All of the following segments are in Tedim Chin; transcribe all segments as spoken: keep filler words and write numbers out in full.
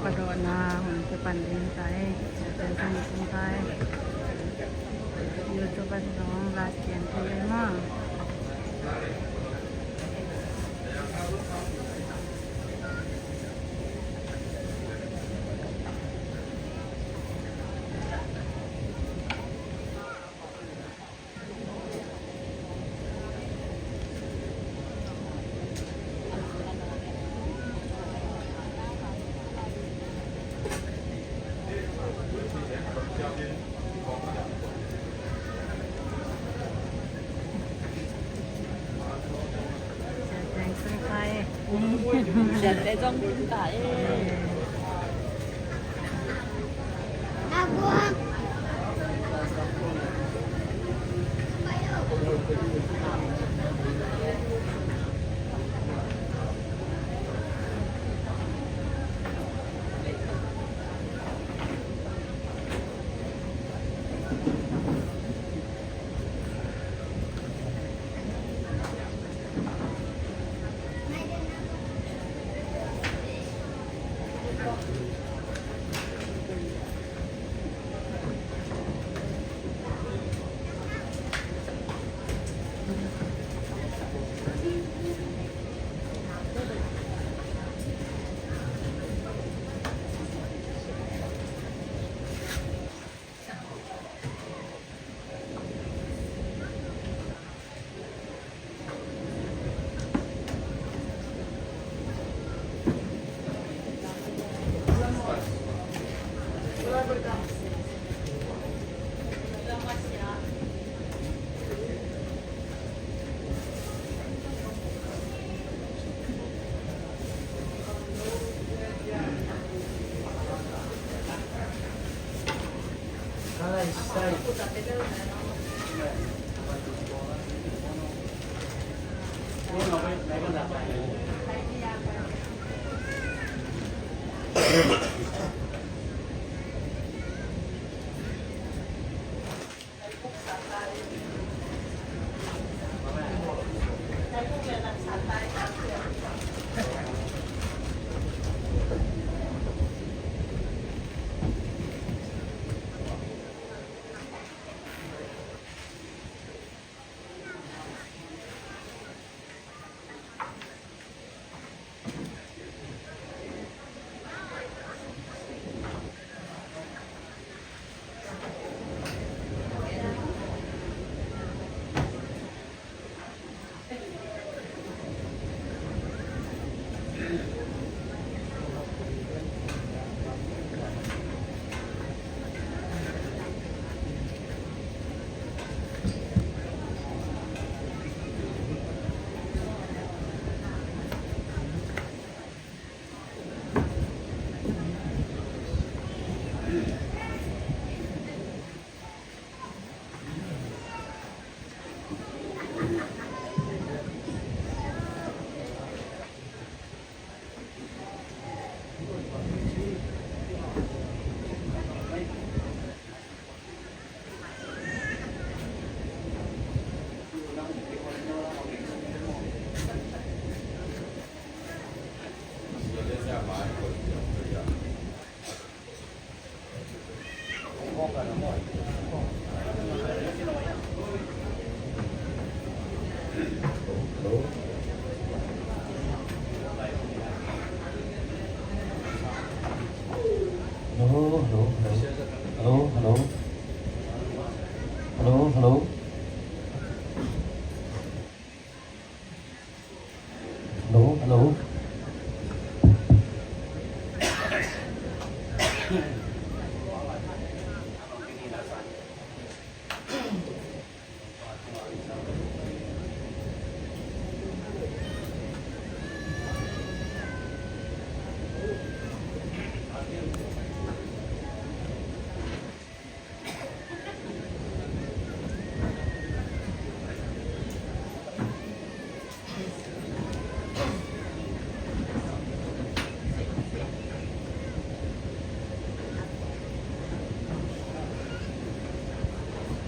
Padawhna hun kipan ding ta e. Tel sung sung ta e. YouTube ah zong live pian thei e maw. Siate zong tung ta e. Hello, hello, hello. Hello, hello. Hello, hello. Hello, hello.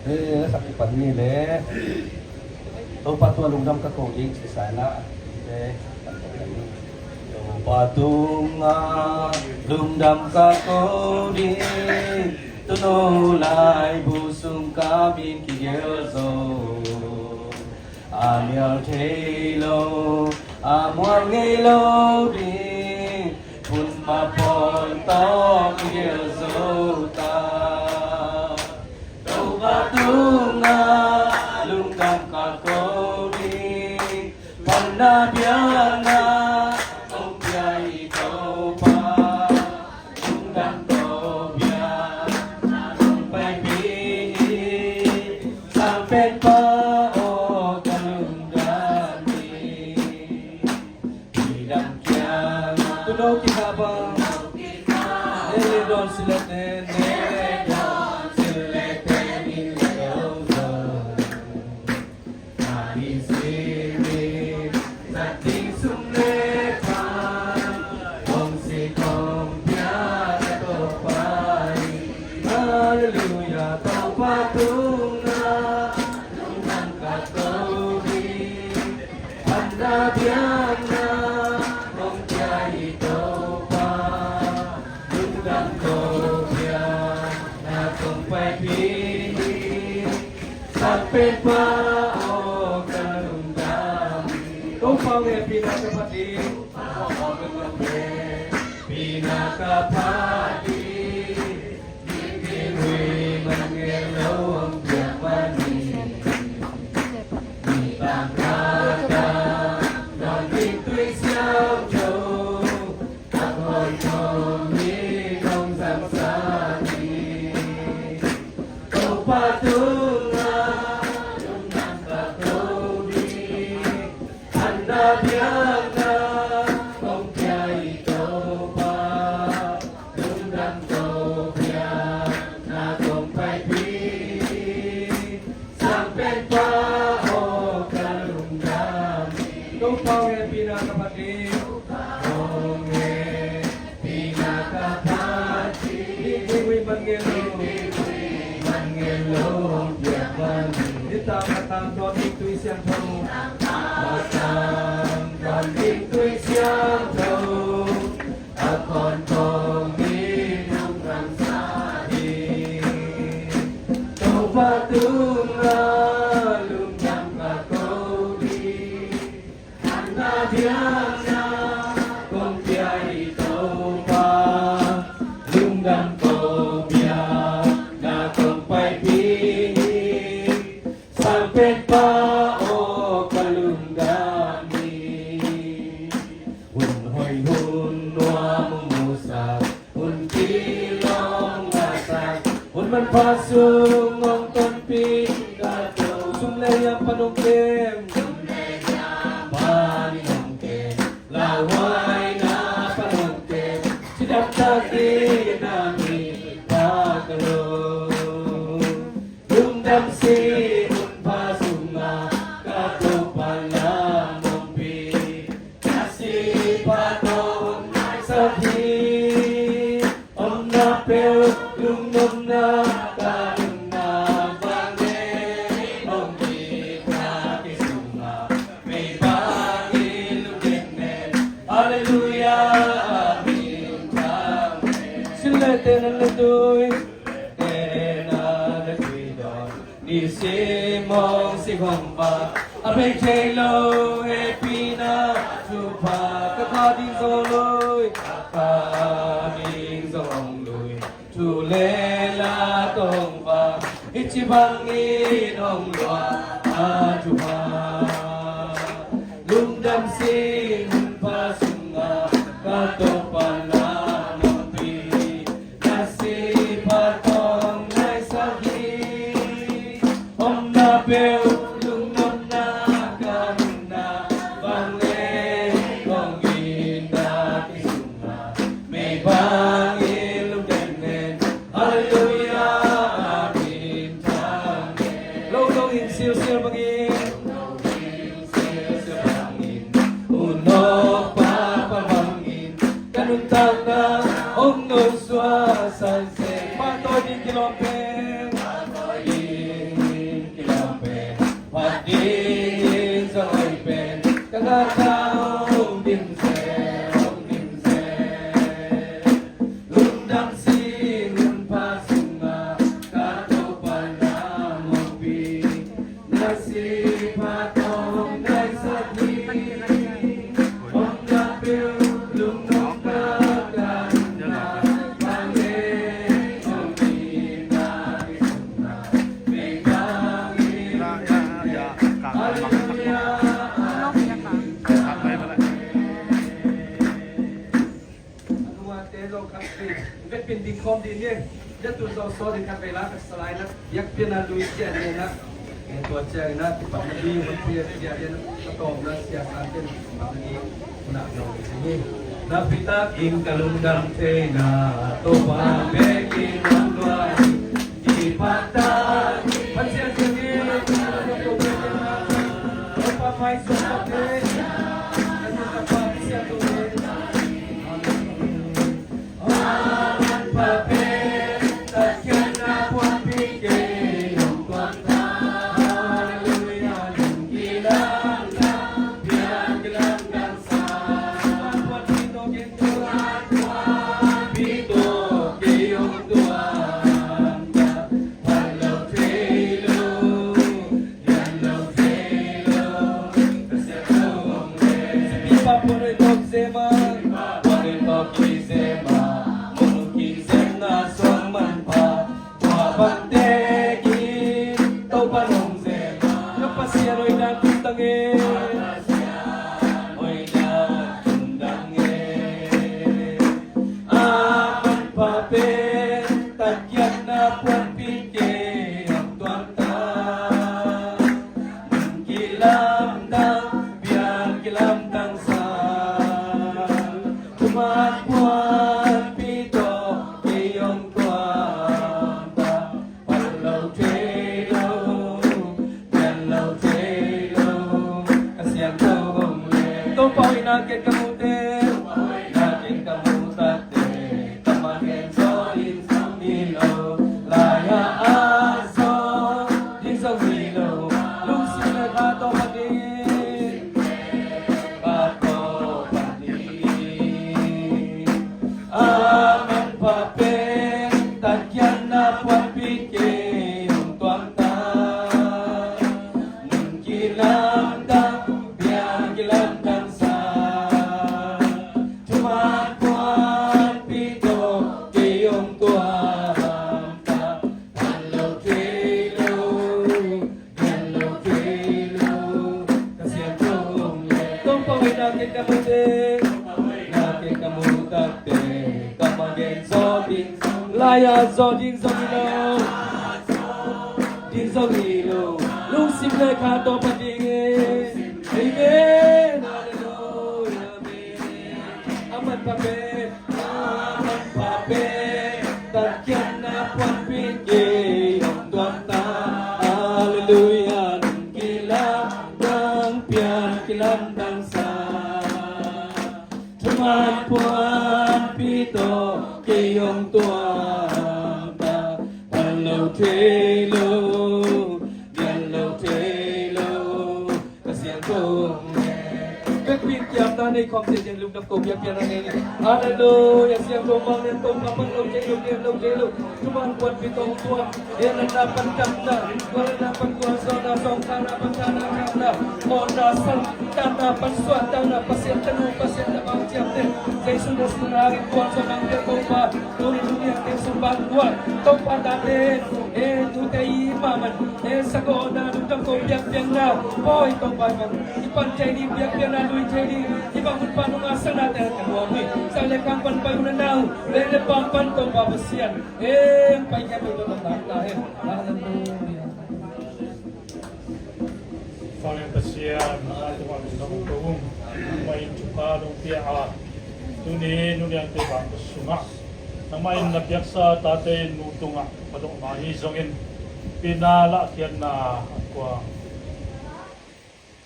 Eh, sak kipan ni le. Topa tua lungdam ka ko ding, si sai la. Eh, Topa tungah lungdam ka ko ding, tunu laibu sung ka min kigelh zo. A mial thei lo, a mual ngei lo ding, hun mah pawn tawh kigelh zo ta. Topa tungah lungdam ka ko ding, panna biakna hong pia hi Topa. Lungdam ko biakna hong paipih hi, Sang Penpa aw ka lungdam hi. Midang kiang tuno kikha bang, nele don silate, nele don silate, nele don. Ani simi, nating sum le pai, hong si hong pia ka Topa hi. Hallelujah, Topa tungah lungdam ka ko ding. Panna biakna hong pia hi Topa, lungdam ko biakna hong paipih hi. Sang Penpa aw ka lungdam hi. Topa hehpihna ka phat ding. Hehpihna ka phat ding. Mipi lui man ngei lo hong piak man hi. Mi tangka tang dawn ding tui siangtho, a khawnkhawm hi hong zangsa hi. Topa tungah lungdam ka ko ding. Panna biakna hong pia hi Topa, lungdam ko biakna hong paipih hi. Sang Penpa aw ka lungdam hi. Topa hehpihna ka phat ding. Hong hehpihna ka phat ding. Mipi lui man ngei lo, man ngei lo hong piak man hi. Nitak a tang dawn ding tui siangtho. Nitak a tang dawn ding tui siangtho, a khawnkhawm hi hong zangsa hi. Topa tungah lungdam ka ko ding. Panna biakna hong pia hi Topa, lungdam ko biakna hong paipih hi. Sang Penpa aw ka lungdam hi. Hun hoih hun nuam hong musak, hun kil hong ngahsak, hun manpha sung hong tonpih ka Topa. Sum le hiam pan hong kem, sum le hiam pan hong kem, lauhuaina pan hong kem, cidam tak ding na mipa ka lo. Lungdam si hun pha sungah ka Topa lam hong pia. Na sihpha tawh hong naisak hi. Omna peuh lungnopna ka nunna vanglian hong kipia. Kei sungah mei bangin lungdam hen. Halleluiah, amen, amen. Sin le te nan le tui. Tena na tui dawn, nisim hong sik hong vak, a bei thei lo hehpihna thupha. Ka kha ding zong hong lui, ka kha ding zong hong lui, thu le la tawh hong vak, hih ci bangin hong luah a thupha. Lungdam si hun pha sungah ka Topa lam hong pia. Na sihpha tawh hong naisak hi. Omna peuh lungnopna ka nunna vanglian hong in. Na kei sungah mei bangin lungdam hen. Halleluiah, amen, amen. Lo dong in silsial bangin. Unok papa bangin ka nuntakna hong nolsuah san seng. Pahtawi ding kilawm pen, pahtawi ding kilawm pen, phat ding in zong hoih pen, ka ngakna hong dim zel. Khawm ding hi. Tua tun zong sawl ding khat vei la ka sa lai na, biakpiakna lui ciah ding na. Eh, tua ciangin na kipatna ding hun pia ciah ding na, ka tawpna sia san ten kipatna ding hun ah nong ding hi. Nakpi takin ka lungdam theihna Topa bekin nong duai. Kipata Pasian ciangin Topa mai suak ka theih. Kan Topa Pasian Topa. Amen. A manpha pen takciamna puanpi kei hong tuamta. Nung kilamdang, biak kilamdang sa. Thuman puanpi tawh kei hong tuamta. Pal lo thei lo, pian lo thei lo, ka siangtho hong leh. Topa hoihna ken ka muhte, hoihna ken ka muhtakte, ka mah gen zaw ding zong hi lo, lai-ah a zaw ding zong hi lo, lungsim le kha tawh phat ding, kha tawh phat ding. A manpha pen takciamna puanpi kei hong tuamta. Nung kilamdang, biak kilamdang sa. Thuman puanpi tawh kei hong tuamta. Pal lo thei lo, pian lo thei lo, ka siangtho hong leh. Topa hoihna ken ka muhte, hoihna ken ka muhtakte, ka mah gen zaw ding, lai-ah zaw ding zong hi lo, ding zong hi lo, lungsim le kha tawh phat ding hi. Amen. Halleluia. Amen. A manpha pen, a manpha pen takciamna puanpi kei hong tuamta. Halleluia. Nung kilamdang, pian kilamdang sa. Thuman puanpi tawh kei hong tuamta. Pal lo thei lo, pian lo thei lo, ka siangtho hong leh. Biakpi kiamna nei khawm thei ding, lungdam ko biakpiakna nei ni. Halleluia. Siangtho Mang Lian Tawng Pha Pang lo thei lo, thei lo, thei lo. Thuman puanpi tawh tuam. Ei natna pan damna, tua natna pan gualzawhna, zawngkhakna pan thana khakna, mawhna sangtakna pan suahtakna, Pasian tanu, Pasian tapa ciamteh, Jesu Khrist min hangin gualzawhna hong pia Topa. Tuni tuni a teng sung bang gual Topa tate, e, tute i mahmah, e, sagawhna, lungdam ko biakpiakna, pawi Topa i pan thei ding, biakpiakna lui thei ding, i bang hun pan hong a sanate ka nuam hi. Sang le khang pan pai hun a nau, le le pam pan Topa Pasian, e, pai kia pai Topa ta hen. Halleluia. Fangin Pasian, nangmah tungah lungdam ko ung. Nangmah in thupha nong pia a, tuni nu Liante bang ka sungah nangmah in na piaksa tate nu tungah padokna hi zongin, pina lahkhiatna a kuang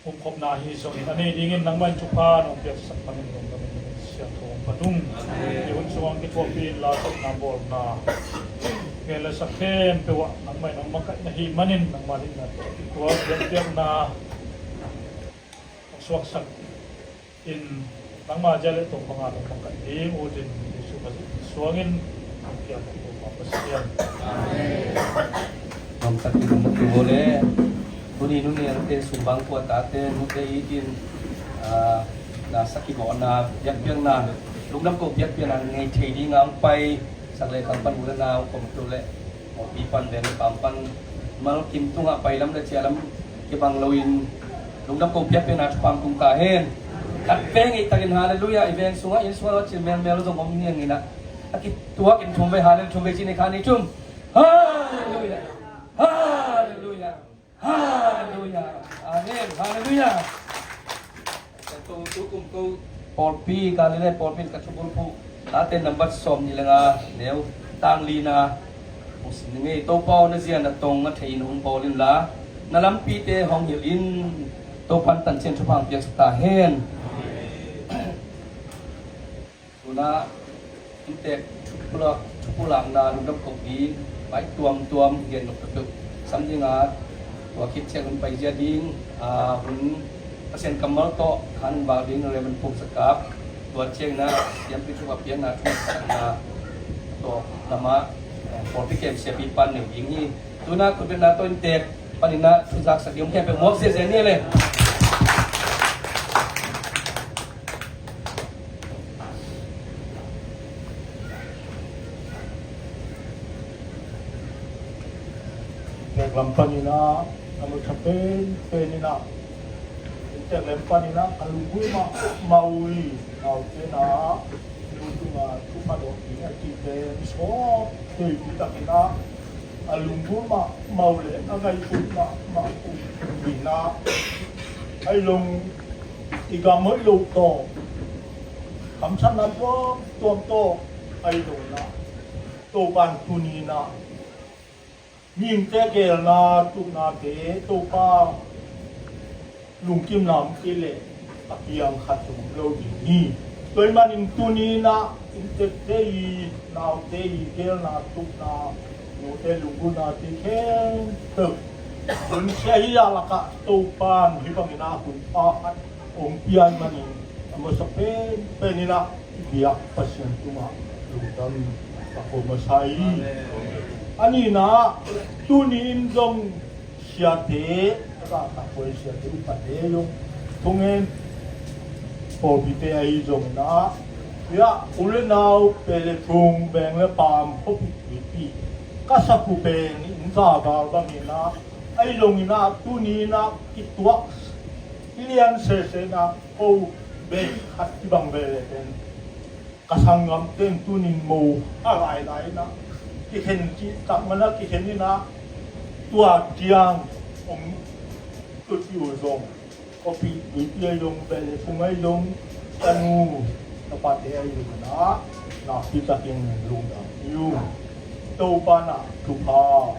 umkhopna hi zongin, a nei dingin nangmah in thupha nong piaksak manin lungdam in, siangtho hong phat ung. Amen. Hih hun sungah kithuahpih in la tawpna bawlna ngen le sak khempeuh ah nangmah in hong makaih na hih manin, nangmah deihna tawh tua biakpiakna hong suaksak in, nangmah zia le tong banga nong makaih ding ut in, Jesu Khazih suangin hong piak Topa Pasian. Amen. Nong sak in, nong sak in, nong sak in. Tuni nu Liante sung bang kua tate nute i din, ah, na sak kibawhna, biakpiakna, lungdam ko biakpiakna ngei thei dinga hong pai, sak le khang pan hun a nau, kawmtu le mawhpi pan, veng le pam pan, mal kim tungah pai lam le cia lam kibang loin, lungdam ko biakpiakna thupha hong tung ta hen. Khat veng i takin, halleluia, i veng sungah, inn sungah lo cil melmel zong om hi ing a, Kituak in thum vei, hallelujah, thum vei ci ni, khat, nih, thum. Hallelujah. Hallelujah. Hallelujah. Amen. Hallelujah. Ka tu, tu kum ko pawlpi, Galilee pawlpi ka thubul phu, Late nambat sawm nih le nga, neu tang li na. Hong sin ngei, Topa aw, na zia na tong a thei in hong bawl inla, na lampite hong hilh in. Topa'n tancian thupha hong piaksak ta hen. Tuna inntek thupulak, thupulakna lungdam ko ding, pai tuamtuam gen nop peuhpeuh sam ding a, tua khit ciang hun paizia ding, a, hun Pasian kammal tawh khan hun bak ding Reverend Pum Sakap, tua ciangin a siampi thupha piakna, thupha sakna tawh lamah, eh, pawlpi kem siapi pan neu ding hi. Tuna khutbetna tawh inntek panin a thuzaksak ding om khempeuh muak ziahziah ni le. Inntek lam panin a, a musa penpen in a, inntek lam panin a, a lunggulh mahmah uh hi, naute na, nu tunga thupha dawh ding a cihte, mi sawt thei pi takin a, a lunggulh mahmah uh le a ngaihsut mahmah uh hi na. Ahi zong i gam hoih loh tawh, hamsatna tuamtuam tawh, ahi zong na, Topa'n tuni na, mihingte geelna, tupnate, Topa lungkimna om kei leh a piang khat zong om lo ding hi. Tua ahih manin tuni na, inntekte i, naute i geelna, tupna, nute lunggulhnate khempeuh hun sia hi a, lakah Topa'n hih bangin a hun pha khat hong pia ahih manin a masa penpen in a i biak Pasian tungah lungdam ka ko masa hi. Amen. A nihna, tuni in zong siate, a zahtakhuai siate, upate zong, thungen pawlpite ahi zongin a, ya, u le nau, peh le phung, veng le paam, khuapi tuipi, ka sakhu pen in za gal bangin a, ahi zongin a, tuni in a kituak lian sese in a, ko bek khat kibang ve le pen ka sanggamte in tunin mo a lailai in a, kikhen cih tak man a kikhen in a, tua ciang om tuci uh zong, khuapi tuipi ahi zong, beh le phung ahi zong, ka nu ka pate ahi zong in a, nakpi takin lungdam hi ung. Topa na thupha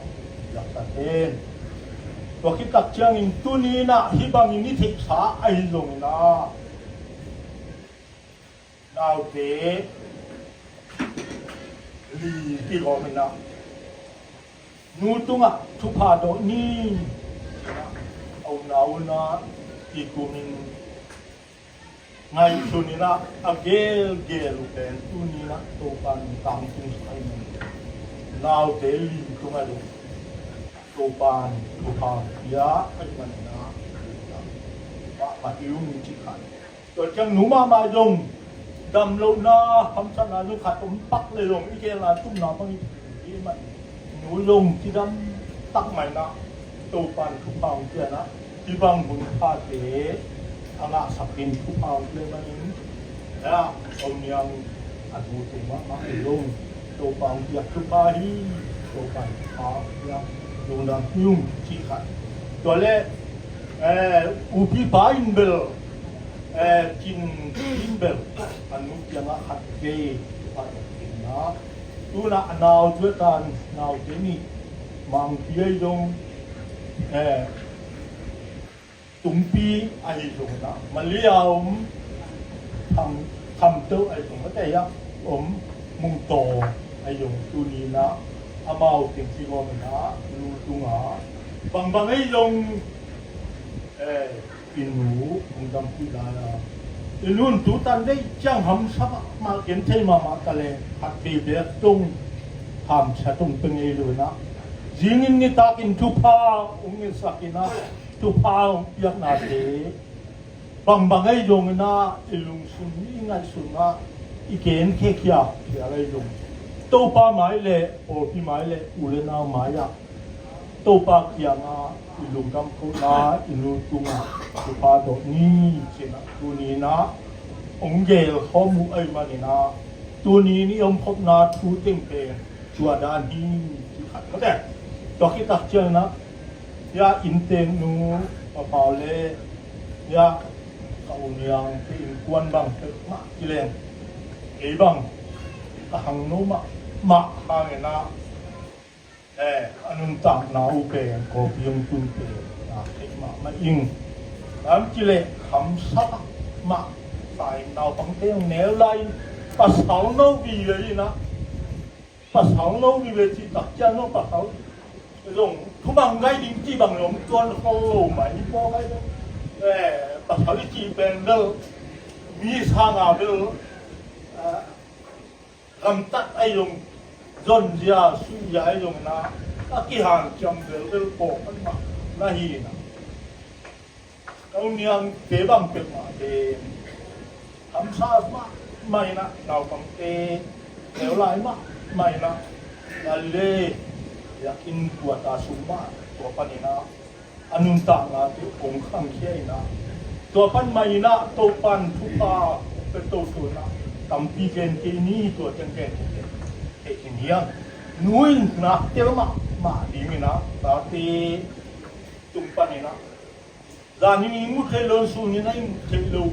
piaksak hen. Tua khit tak ciangin tuni in a hih bangin i theihsa ahi zongin a, naute li kigawm in a, nu tungah thupha dawh ni, a upna uh na, i kumin ngaihsun in a, a gelgel uh pen tuni in a Topa'n tangtungsak ahih manin, naute li tungah dong Topa'n thupha pia ahih manin a, mahmah hi ung ci khat. Tua ciang nu mahmah zong, damlohna, hamsatna zong khat om pak le zong, i geelna tupna bang i, i mah, nu zong cidam tak mah in a, Topa'n thupha hong pia in a, hih bang hun phate a ngahsak in thupha hong pia manin, a, a u Niang a nute mahmah zong, Topa hong piak thupha hi, Topa hong piak lungdam hi ung ci khat. Tua leh, eh, upipa in bel, eh, Cin in bel, a nu kiangah khat vei, thupha dawh khin na. Tuna a nau tuatan, naute nih, Mangpi ahi zong, eh, Tungpi ahi zong in a, Malaysia om, Kham, Khamteuh ahi zong, a tei a om, Mungtaw ahi zong, tuni in a, amau teng kigawm in a, nu tungah, bangbang ahi zong, eh, i nu hong dampih lai a, i nu in tutan deih ciang hamsa mahmah, genthei mahmah ta leh, khat vei bek zong hamsa zong pia ngei lo in a, zing in nitak in thupha hong ngetsak in a, thupha hong piaknate bangbang ahi zongin a, i lungsim, i ngaihsun ah, i gen khekhiak phial ahi zong, Topa mai le pawlpi mai le u le nau mai ah, Topa kiangah i lungdam kohna, i nu tungah thupha dawh ni ci-in a, tuni in a hong gelkhawm uh ahih manin a, Tuni ni om khopna thu teng pen tua dan hi, ci khat mate. Tua khit tak ciangin ah, ya, innteknu, Pa Pau le, ya, ka u Niang te innkuan bang peuhmah ci leng, kei bang ka hangno mahmah hangin ah, eh, a nuntakna uh pen kawpi hong tun pen na theih mahmah ing. Lam ci leh hamsa mahmah, sai naupangte hong neu lai-in pasal no vive in ah, pasal no vive cih tak ciang no pasal zong thumang ngai ding cih bang zong tuan khol lo mai, paw ngai lo. Eh, pasal i cih pen bel mi sang a bel, eh, gamtat ahi zong, zonzia suihzia ahi zong in ah, a kihanciam velvel pawlkhat mah na hi in ah, ka u Niangte bang peuhmah pen hamsa mahmah in ah, naupangte neu lai mahmah in ah, a le, biakinn kuata sung mah, tua panin ah a nuntaknate hong khangkhia in ah, tua pan mah in ah Topan thupha hong pia toto in ah, tampi gen kei ni, tua ciang gen kei ni. Kei in hiam, nu in nak tel mahmah ding in ah, tate tung pan in ah, zan in i mu thei lo, sun in ah i mu thei lo,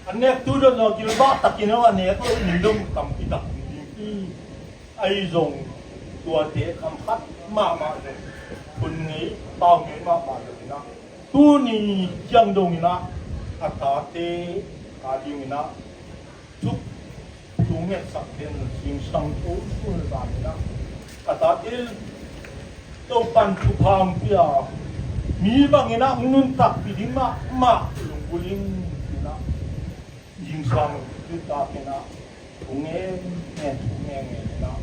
a nek tu dot lo, gilvah takin a nek lo, in dong tampi tak ding hi. Ahi zong tuate khamkhat mahmah zong, hun ngei pau ngei mahmah zong in ah, tuni ciang dong in ah, a tate a ding in ah, thu, thu ngetsak den zingsang to sun zan in ah, a tate Topan thupha hong pia, mi bang in ah hong nuntakpih ding mahmah lunggulh ing in ah, zingsang tu tak in ah, thu ngen ngen, thu ngen ngen in ah,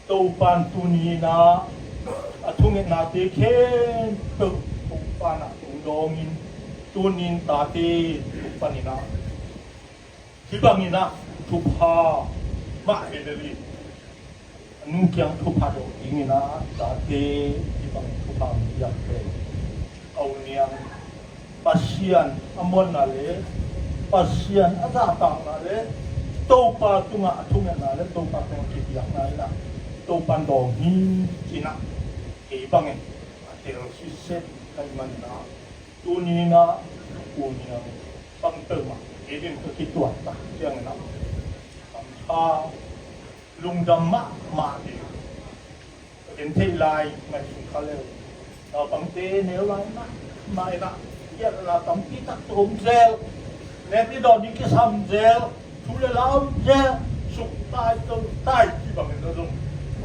Topan tuni in ah a thungetnate khempeuh Topan ah hong dawng in, tuni in tate Topan in ah hih bang in ah thupha mah hi lel in, a nu kiang thupha dawh ding in ah, tate hih bang thupha hong piak pen, a u Niang Pasian a muanna le Pasian a zahtakna le Topa tungah a thungetna le Topa tungah kipiakna in ah Topan dawng hi, ci in ah, kei bangin a tel sitset ka hih manin ah, tuni in ah u Niang bang peuhmah kei ding ka kituat tak ciangin ah, kam tha lungdam mahmah ding. Ka gen theih lai ngaihsun kha leu, naupangte neu lai mahmah in ah, giatna tampi tak tawh om zel, nek i dawn ding kisam zel, thu le la om zel, suk tai to tai ci bangin zong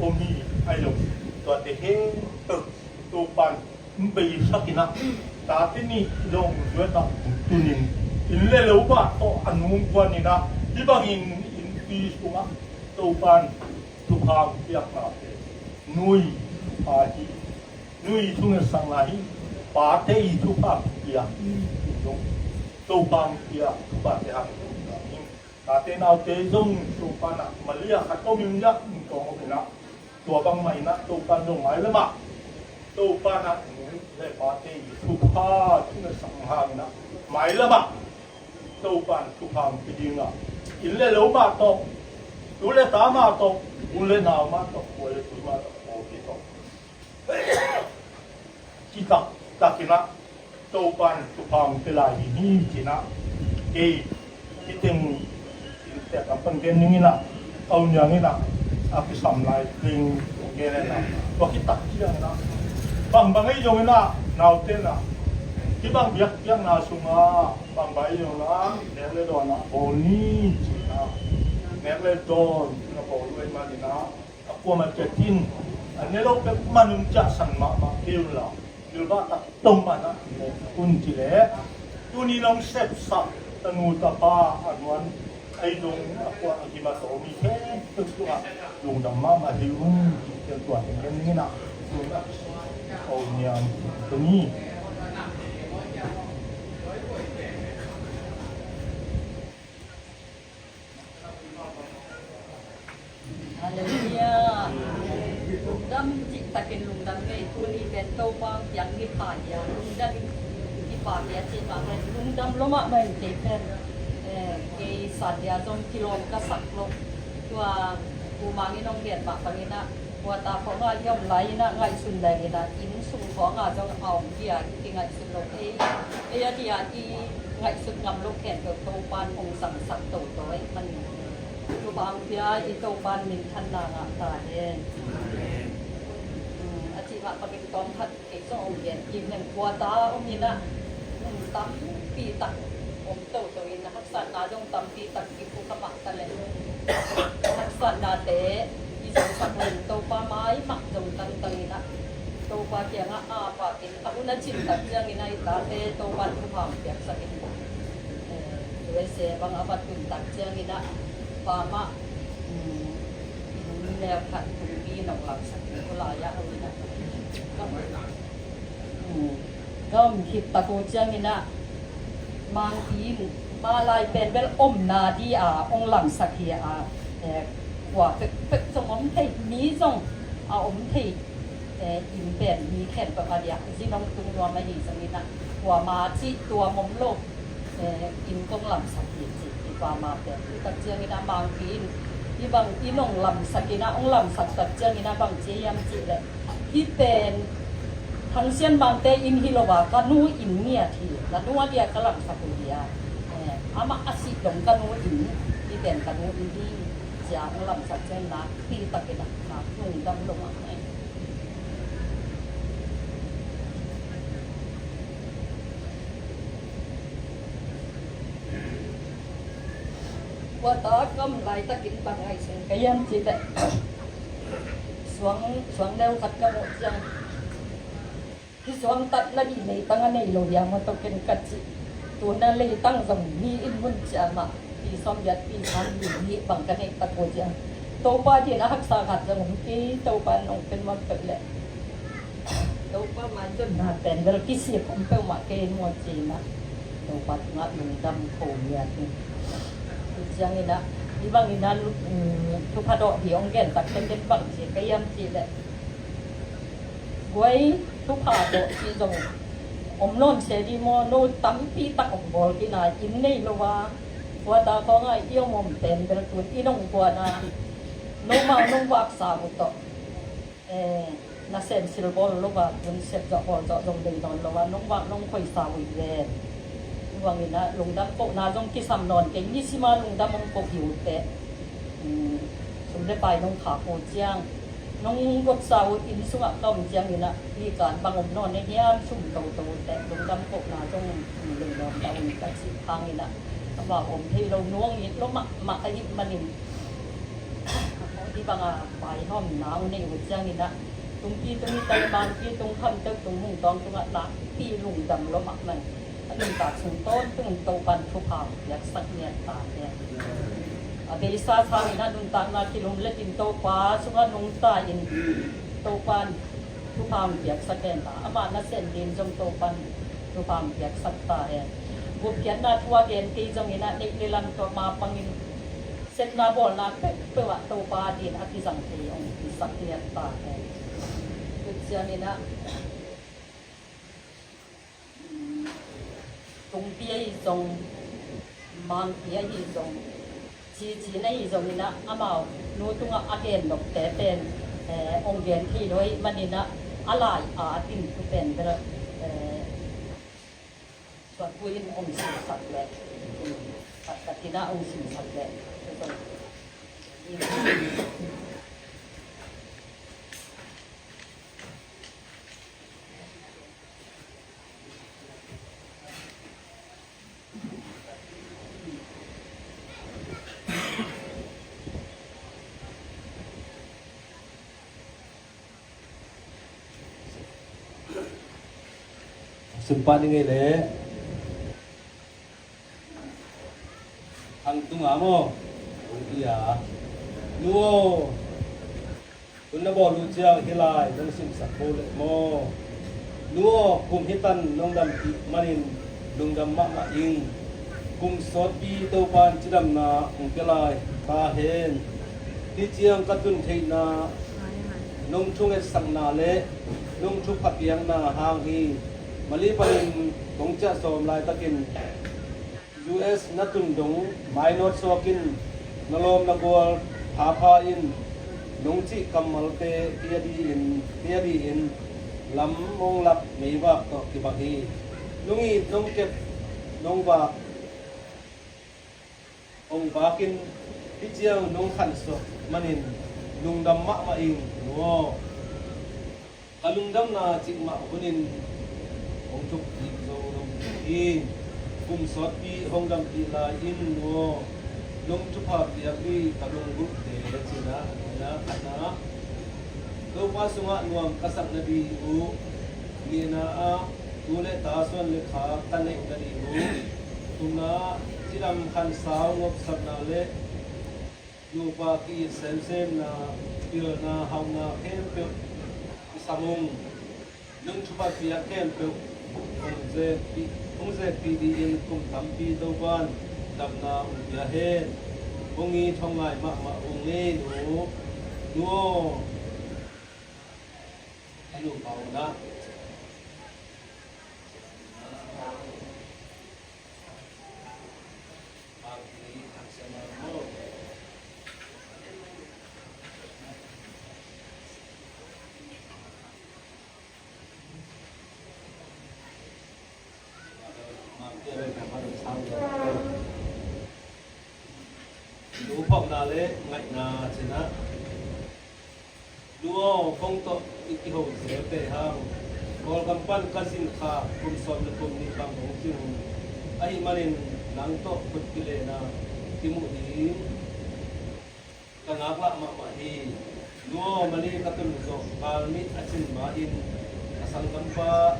om hi. Ahi zong tuate khempeuh Topan hong beisak in ah, tate nih zong zuat ah hong tun in, inn le lo mah tawh a nungkuan in ah, hih bangin innpi sungah Topan thupha hong piaknate, nu i thupha hi, nu i thungetsakna hi, pate i thupha hong piak hi, zong Topa hong piak thuphate hang zong, tate naute zong Topa in ah Maria khat om in ah, hong tawng om in ah, tua bangmah in ah Topa in zong mailam ah, Topa in ah nu le pate i thupha thungetsak hang in ah, mailam ah Topa in thupha hong pia ding a, inn le lo mah tawh, tu le ta mah tawh, u le nau mah tawh, khua le tui mah tawh, pawlpi tawh, citak takin ah Topa in thupha hong pia lai hi, hi ci in ah, kei hih teng inntek kam pan gen ning in ah, a u Niang in ah a kisam lai ding gen in ah, tua khit tak ciangin ah, bangbang ahi zongin ah, naute in ah, hih bang biakpiakna sungah bangbang ahi zongin ah, nek le dawn ah bawl ni ci in ah, nek le dawn na bawl uh ahih manin ah, a kuamah ciat in, a ne lo pek man un ciahsan mahmah kei un la, gilvah tak dong man ah ne un ci leh, tuni nong sepsak tanu tapa a nuan ahi zong, a kua a gim a taw mi khempeuh tungah lungdam mahmah hi ung, ci ciang tua teng gen ning in ah, tun ah, ko niam tuni. Halleluiah. Lungdam cihtakin lungdam ngei, tuni pen Topa hong piak ni pha hi a, lungdam in kipha hi a cih mah bangin lungdam lua mahmah in kei pen, eh, kei Sunday ah zong kilawm ka sak lo. Tua Pu Mang in hong gen mah bangin ah, quarter khawngah i om lai in ah ngaihsun leng in ah, inn sung khawngah zong a om hi a, i kingaihsun lo. Ei, ei a dia i ngaihsut ngam lo khempeuh Topa'n hong zangsak toto ahih manin, Pu Mang pia i Topa'n minthanna ngah ta hen. Um, a cih mah bangin tawm khat kei zong hong gen kik ning. Quarter om in ah, um, tampi tak om toto in ah, haksatna zong tampi tak kiphu kha mah ta leh, haksatnate i zongsak leng Topa mai mah zong tangtang in ah, Topa kiangah a pakin, a hun a cin tak ciangin ah i tate Topa'n thupha hong piaksak in, eh, U S A bang a va tun tak ciangin ah, pa mah, um, inn neu khat tung pi nong lamsak in, tua lai-ah a hun a, um, ka om khit tak uh ciangin ah, Mangpi in mah lai pen bel omna di a hong lamsak hi a, eh, kua pekpek zong om thei, mi zong a om thei, eh, inn pen mi khempeuh a diah zin hong tung nuam ahi zongin ah, kuama cih tuam om lo, eh, inn kong lamsak hi ci, i kuama pen. Hi tak ciangin ah Mangpi in, hih bang inn hong lamsak in ah, hong lamsak tak ciangin ah bang ci hiam cih leh, hih pen Thang Sian Mangte inn hi lo a, ka nu inn ngiat hi, ka nu a dia ka lamsak uh hi a, eh, amah a sih dong ka nu inn, hih pen ka nu inn hi, ci a hong lamsak ciangin ah, pi takin ah, ka lungdam lo mah hi. Quarter ka om laitakin bang ngaihsun ka hiam cih leh, suang, suang neu khat ka muh ciang, hih suang tatna ding leitang a nei lo hiam maw, tawh ken ka ci. Tu-in ah leitang zong mi in mun ciang mah, pi sawmgiat, pi sawmli bang ka neih tak uh ciang, Topa adingin a haksa khat zong om kei, Topa in hong pia nuam peuh leh, Topa mah in zonna pen bel kisik om peuhmah kei maw ci-in ah, Topa tungah lungdam ko ngiat ing. Tua ciangin ah, hih bangin ah, um, thupha dawh hi hong gen tak ciang ken bang ci ka hiam cih leh, guai, thupha dawh cih zong om nawn se ding maw, no tampi tak hong bawl khin a, inn nei lo a, quarter khawngah i om om pen bel tu-in inn hong guan a, nomau nong vaksa uh tawh, eh, nasem sil bawl lo a, tun sep zawh bawl zawh zong nei nawn lo a, nong vak nong khoisa uh hi ven. Hih bangin ah lungdam kohna zong kisam nawn kei, nisim a lungdam hong ko hi uh teh. Um, sum le pai nong khak uh ciang, nong gotsa uh inn sungah ka om ciangin ah, hih kan bang om nawn na hiam, sum toto uh teh, lungdam kohna zong, um, nei nawn ta uh hi ka cih hangin ah, amau om thei lo, nu hong it lo mahmah ahih manin, hih banga painopna hong nei uh ciangin ah, tungpi tung i tai, mangpi tung, khamteu tung, hung tawng tungah nakpi lungdam lo mahmah. A nuntak sung tawntung Topa'n thupha hong piaksak ngiat ta hen. A beisa sangin a nuntakna kilumlet in Topa sungah nungta in, Topa'n thupha hong piaksak hen ta. Amah nasem ding zong Topa'n thupha hong piaksak ta hen. Gupkhiatna thu a gen kei zongin ah, neih le lam tawh mapangin sepna bawlna peuhpeuh ah Topa adingin a kizang thei hong piaksak ngiat ta hen. Tua ciangin ah, tungpi ahi zong, mangpi ahi zong, cici na hi zongin ah, amau nu tungah a gen nopte pen, eh, hong gen thei lo ahih manin ah, a lai a a tintu pen bel, eh, Suakpu in hong simsak leh, khat khat in ah hong simsak leh. Sumpa ni ngei le. Ang tunga maw? Ang tia. Nu aw. Tun na bawl uh ciang hih lai nong simsak bo leh maw? Nu aw, kum hitan nong dampih manin lungdam mahmah ing. Kum sawtpi Topa'n cidamna hong pia lai ta hen. Hih ciang ka tun theihna, nong thungetsakna le nong thupha piakna hang hi. Mali panin kong ciah sawm laitakin U S na tun dong mainawt suakin na lawm na gual Thapha in nong cih kammalte hi a di-in, hi a di-in lam hong lak meivak tawh kibang hi. Nong it nong kep nong vak hong vakin hih ciang nong khansuah manin lungdam mahmah ing, nu aw. Ka lungdamna cikmah hunin hong thuk ding zo lo hi. Kum sawtpi hong dampih lai in, nu aw, nong thupha piak ding ka lunggulhte le cina a nuai-ah khatna, Topa sungah nuam ka sak nading uh, nihna ah tu le ta suan le kha ka neih nading uh, thumna cidam khansau ngopsakna le nupa ki-it semsemna, pilna, hauhna khempeuh i sam ung. Nong thupha piak khempeuh hong zekpih, hong zekpih dingin kum tampi Topa'n damna hong pia hen. Hong it hong ngai mahmah ung ei, nu, nu aw. A nupa un ah tu phawkna le ngaihna cinah, nu aw, kong tawh i kiho zelte hang, Kawlgam pan ka zin kha kum sawm le kum nih bang hong cin ahih manin nang tawh khut kilena kimuh ding ka ngaklah mahmah hi. Nu aw, mali ka tun zawh kal nih a cin ma-in a sanggampa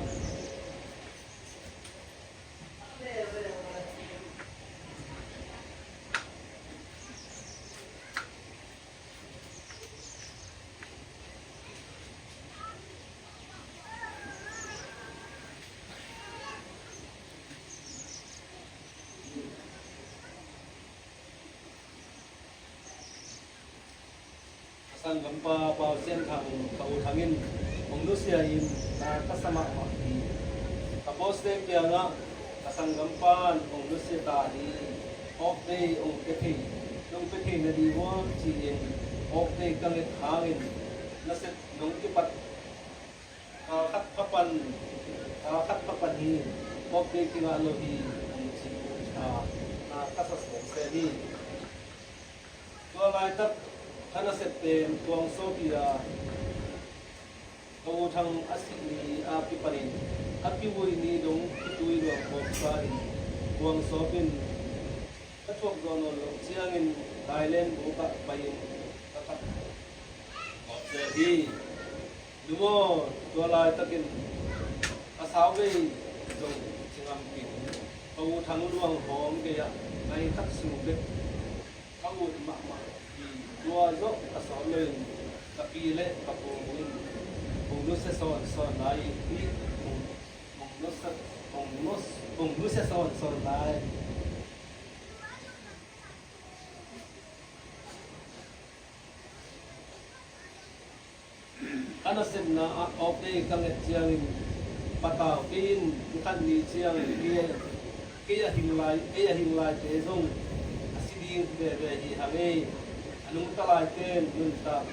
Ka sanggampa Pau Sian Thang, ka U Thang in hong nusia in na ka sa mahmah hi. Ka boss te kiangah ka sanggampa'n hong nusia ta hi. Off day hong pia thei, hong pia thei nading uh ci-in off day ka nget hangin na sep nong kipat Kha khat pha pan, kha khat pha pan hi, off day kingah lo hi, hong ci uh tha na ka sa semsem hi. Tua laitak ka nasep pen Tuang Sawpi a, ka U Thang a sih ni a kipanin a kivui ni dong kitui luang kawmsa in Tuang Sawpi in ka thuak zawh nawn loh ciangin Thailand bukah pai-in ka khat kawmsa hi. Nu aw, tua laitakin a sau vei zong ci ngam kei. Ka U Thang luang hawm gei-ah nai khat sung bek ka ut mahmah hi. Tua zawh ka sawt loin ka pi le ka pu in hong nusia sawnsawn lai hi. Hong, hong nusia, hong nus-, hong nusia sawnsawn lai. Ka nasepna ah off day ka nget ciangin patau kei in, ni khat ni ciang kei a, kei a hing lai, kei a hing laite zong a si ding veve hi hang ei. A nungta laite nuntak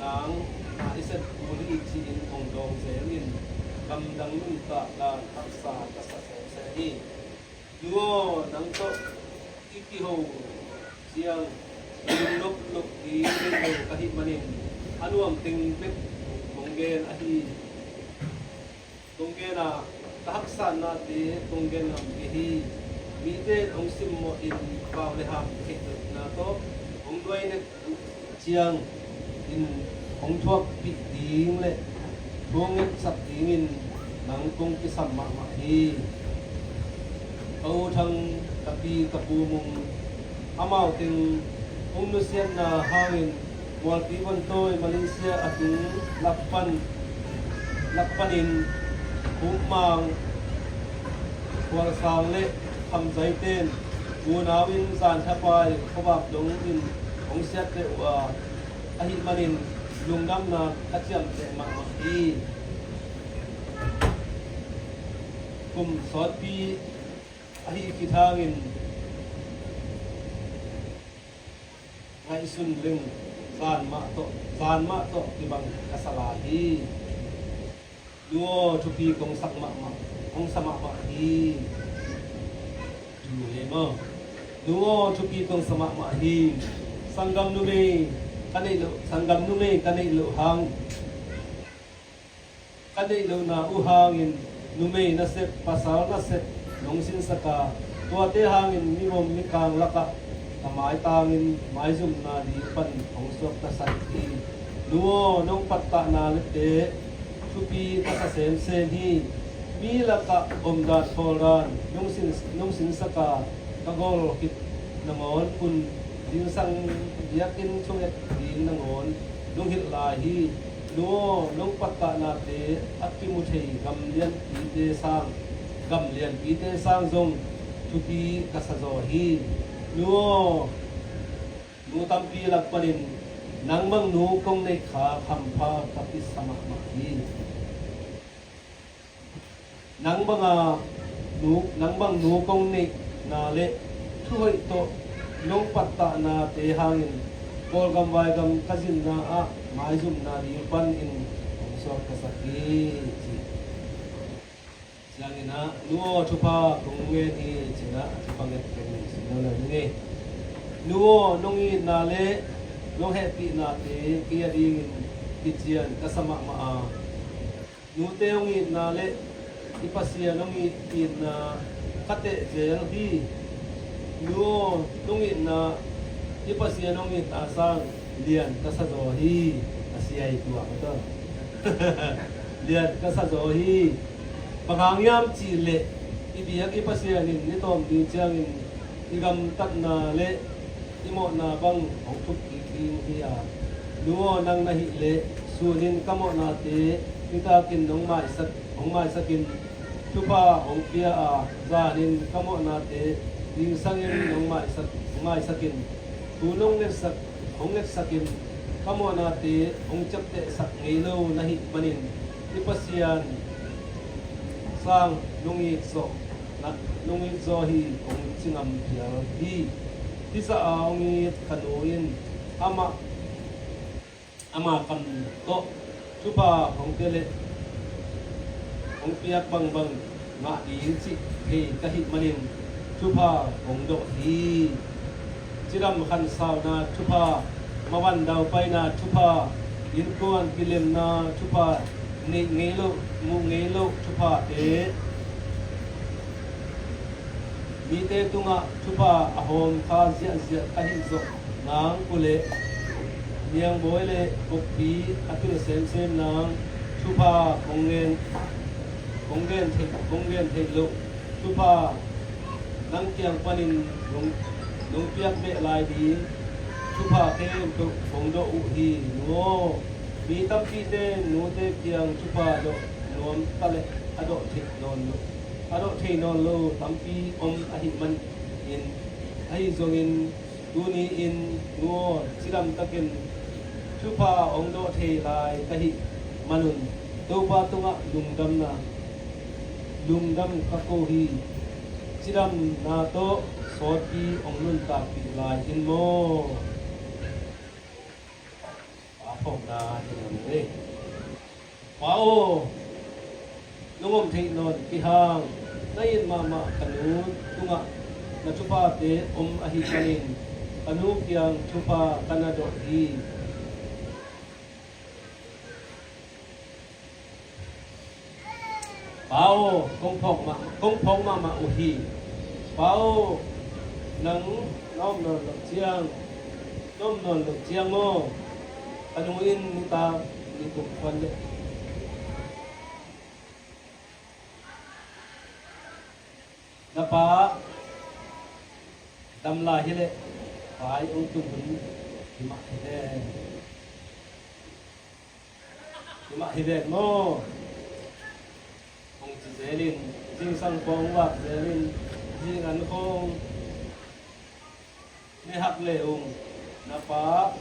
nang a i sep kul hi ci-in hong dawng zel in gamdang nuntak dan haksa ka sa semsem hi. Nu aw, nang tawh i kiho ciang lungnop loh ding nei lo ka hih manin a nuam teng bek kong gen ahi. Kong gen a, ka haksatnate kong gen ngam kei hi. Mite in hong simmawh in pau le ham theih loh na tawh hong nuai nek ciangin hong thuakpih ding le thu hong ngetsak dingin nang kong kisam mahmah hi. Ka U Thang, ka pi, ka pu Mung, amau teng hong nusiatna hangin Mualpi Vontawi Malaysia a tung lak pan, lak panin Khupmang, Khualsang le Khamzaite in unau in zan thapai khuavak dongin hong siatteh uh a, ahih manin lungdamna ka ciamteh mahmah hi. Kum sawtpi ahi khit hangin, ngai Sun leng zan mah tawh, zan mah tawh kibang ka sa lai hi. Nu aw, thupi kong sak mahmah, kong sa mahmah hi. Nu aw, thupi kong sa mahmah hi. Sanggam numei ka neih loh, sanggam numei ka neih loh hang, ka neih lohna uh hangin numei nasep, pasal nasep nong sinsak a, tuate hangin migom mikang lakah ka maitangin maizumna ding pan hong suak ka sak hi. Nu aw, nong pattahna leh teh thupi ka sa semsem hi. Mi lakah omdan khawldan nong sin, nong sinsak a, ka gol khit nangawn kun zingsang biakinn thunget ding nangawn lunghilh lai hi. Nu aw, nong pattahnate a kimu thei gam lianpite sang, gam lianpite sang zong thupi ka sa zaw hi. Nu aw, nu tampi lak panin nang bang nu kong neih kha hampha ka kisa mahmah hi. Nang banga nu, nang bang nu kong neihna leh thuhoih tawh nong pattahnate hangin Kawlgam vaigam ka zinna ah maizumna ding panin hong suak ka sak hi, ci. Ciangin ah, nu aw, thupha kong ngen hi, ci-in ah thupha nget keng, ci lo le ning ei. Nu aw, nong itna leh nong hehpihnate kei a dingin kician ka sa mahmah a, nute hong itna leh i Pasian hong it, itna ka teh zel hi. Nu aw, nong itna, i Pasian hong itna sang lian ka sa zaw hi. A sia hi tua ka ta. Lian ka sa zaw hi. Bang hang hiam cih leh i biak i Pasian in ni tawm ni ciangin i gamtatna leh i mawhna bang hong thuk kik ding hi a, nu aw, nang na hih leh sunin ka mawhnate nitakin nong maisak, hong maisakin, thupha hong pia a, zanin ka mawhnate zingsangin nong maisak, hong maisakin, thu nong ngetsak, hong ngetsakin, ka mawhnate hong ciaptehsak ngei lo na hih manin i Pasian sang nong it zawh, na, nong it zaw hi, kong ci ngam phial hi. Hizah a hong it ka nu in amah, ama kam tawh thupha hong pia leh hong piak bangbang ngah ding cih thei ka hih manin thupha hong dawh hi. Cidam khansauna thupha, mavan daupaina thupha, innkuan kilemna thupha neih ngei loh, muh ngei loh thuphate, mite tungah thupha a hawm kha ziahziah ka hih zawh nang uh leh, niangbawi leh bokpi a pil semsem nang, thupha kong ngen, kong ngen theih, kong ngen theih loh thupha nang kiang panin nong, nong piak beh lai ding thupha khempeuh kong dawh uh hi. Nu aw, mi tampite nute kiang thupha dawh nuam ta leh a dawh theih nawn loh, a dawh thei nawn lo tampi om ahih manin, ahi zongin tuni-in nu aw, cidamtakin thupha hong dawh thei lai ka hih manun Topa tungah lungdamna, lungdam ka ko hi. Cidamna tawh sawtpi hong nuntakpih lai in maw. Pa phawkna hi lo hi. Pa aw, nong om theih nawn kihang na it mahmah ka nu tungah na thuphate om ahih manin ka nu kiang thupha ka na dawh hi. Pa aw, kong phawk mah, kong phawk mahmah uh hi. Pa aw, nang na om nawn loh ciang, na om nawn loh ciang maw, ka nu in nitak ni kum khuan leh na pa dam lai hi leh, pai hong tum hun hi mah hi leh. Hi mah hi ven maw? Hong ci zelin, zingsang khawng vak zelin, zing an khawng ne hak le ung, na pa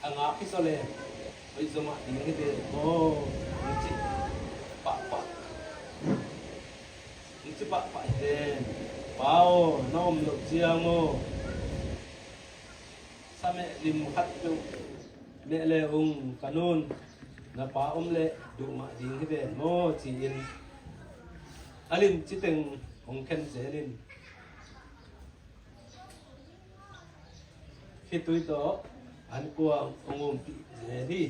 a ngak hi zaw le, hoih zaw mah ding hi ve maw? Hong ci pahpah. Hong ci pahpah hi ven. Pa aw, na om loh ciang maw? Sa meh lim khat peuh meh le ung ka nun, na pa om leh duh mah ding hi ven maw, ci-in a lim citeng hong khen zel in, khitui tawh an kuang hong umpih zel hi.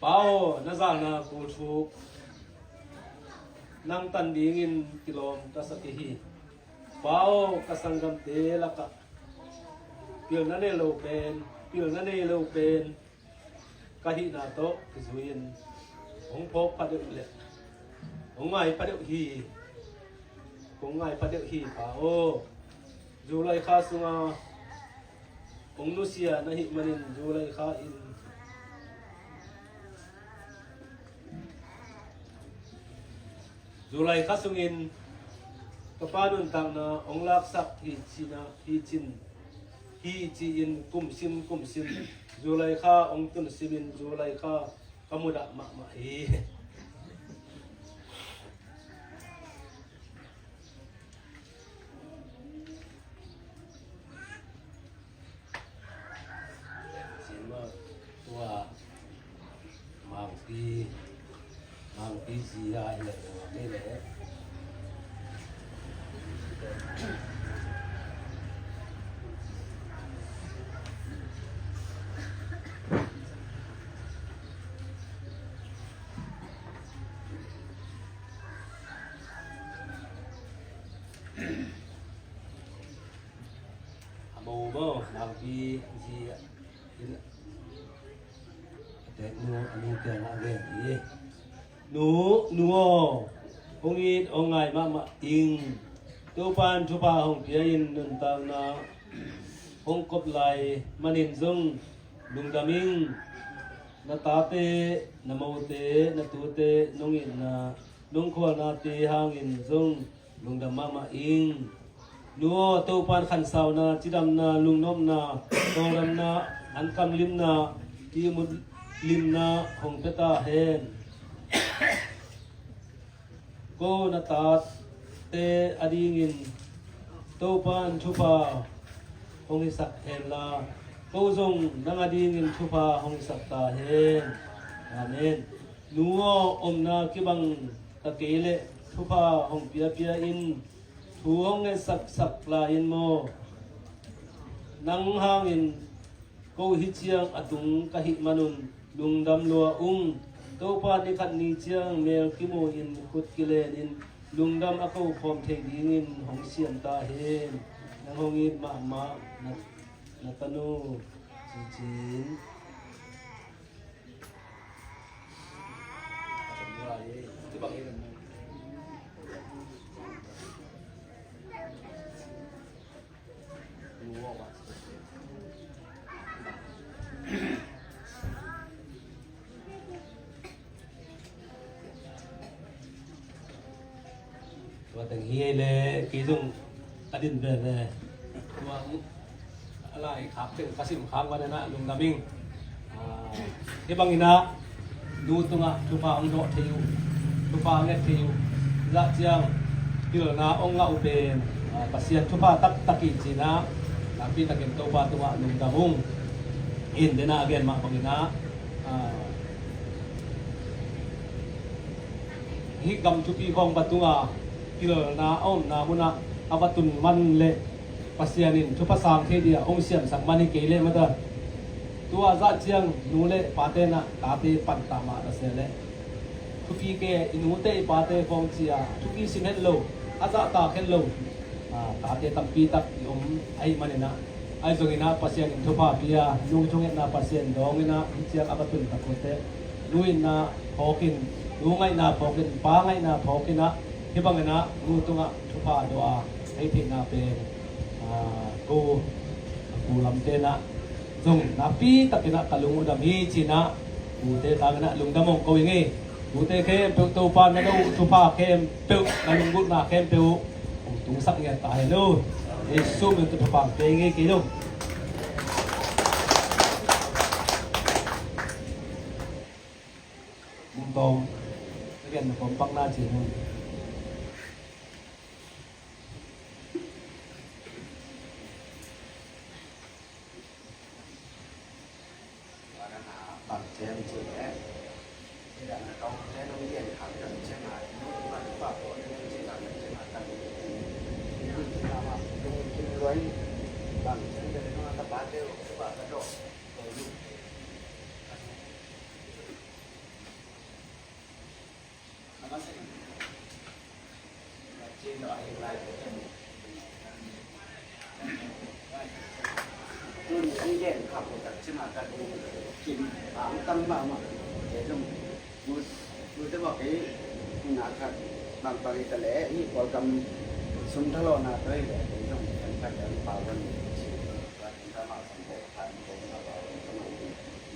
Pa aw, na zalna kul thuk nang tan dingin kilawm ka sa kei hi. Pa aw, ka sanggamte lakah pilna nei lo pen, pilna nei lo pen ka hihna tawh kizui-in hong phawk phadeuh leh hong ngai phadeuh hi. Kong ngai phadeuh hi, Pa aw. July kha sunga hong nusia na hih manin July kha in, July kha sungin ka pa nuntakna hong laksak hi cina, hi cin, hi ci-in kumsim kumsim July kha hong tunsimin July kha ka mudah mahmah hi. Tua Mangpi, Mangpi zi a i leh tua ni leh. A mo maw, Mangpi zi in a tek nu, a nu kiangah a gen hi. Nu, nu aw, hong it hong ngai mahmah ing. Topa'n thupha hong pia in nuntakna hong kop lai manin zong lungdam ing. Na tate, na mote, na tute nong itna, nong khualnate hangin zong lungdam mahmah ing. Nu aw, Topa'n khansauna, cidamna, lungnopna, tawldamna, ankamlimna, ihmutlimna hong pia ta hen. Ko na tate adingin Topa'n thupha hong hisak henla, ko zong nang adingin thupha hong hisak ta hen. Amen. Nu aw, omna kibang ta kei leh thupha hong piapia in, thu hong ngetsak sak lai in maw. Nang hangin ko hi ciang a tung ka hih manun lungdam lua ung. Topa ni khat ni ciang mel kimu in khut kilen in lungdam a ko khawm thei dingin hong siam ta hen. Nang hong it mahmah na, na tanu Ci Cin. Tua teng hi ei le, kei zong a din veve. Tua a lai khak teng ka sim khak van inah lungdam ing. Ah, hih bang inah nu tungah thupha hong dawh thei uh, thupha hong nget thei uh, zah ciang pilna hong ngah uh pen, ah, Pasian thupha taktak hi ci-inah nakpi takin Topa tungah lungdam ung. In denah a gen mah bang inah, ah, hih gam thupi khawng va tunga pilna a omna munah a va tun man leh Pasian in thupha sang thei dia hong siamsak man hi kei leh mata. Tua zah ciang nu le pate inah tate panta mah ta se leh thupi ke, i nute i pate khawng cia thupi sim het lo, a zahtak het lo, ah, tate tampi tak i om ahih man inah, ahi zong inah Pasian in thupha pia, nu thungetna Pasian dawng inah hih ciang a va tun tak uh teh, nu itna phawk in, nu ngaihna phawk in, pa ngaihna phawk inah, hih bang inah nu tungah thupha dawh a hei theihna pen, ah, ko, ko lamte inah zong nakpi tak inah ka lung uh dam hi ci-inah, ute tang inah lungdam hong ko ing ei. Ute khempeuh Topa na no uh thupha khempeuh, na lunggulhna khempeuh hong tungsak ngiat ta hen uh. Jesu min tawh thupha hong pe ing ei kei lo. Mungtawm, again, na kawm pakna ci-in hong. Tun hong gen khak uh tak ciangin ka kim ang tam mahmah. Kei zong bu, bu te bawk kei na khat bang bang hi ta leh hih Kawlgam sum thalawhna tawh hi leh kei zong khen khat kei pau van ci. Tua khen khat mah sam te khat kei na pau van kei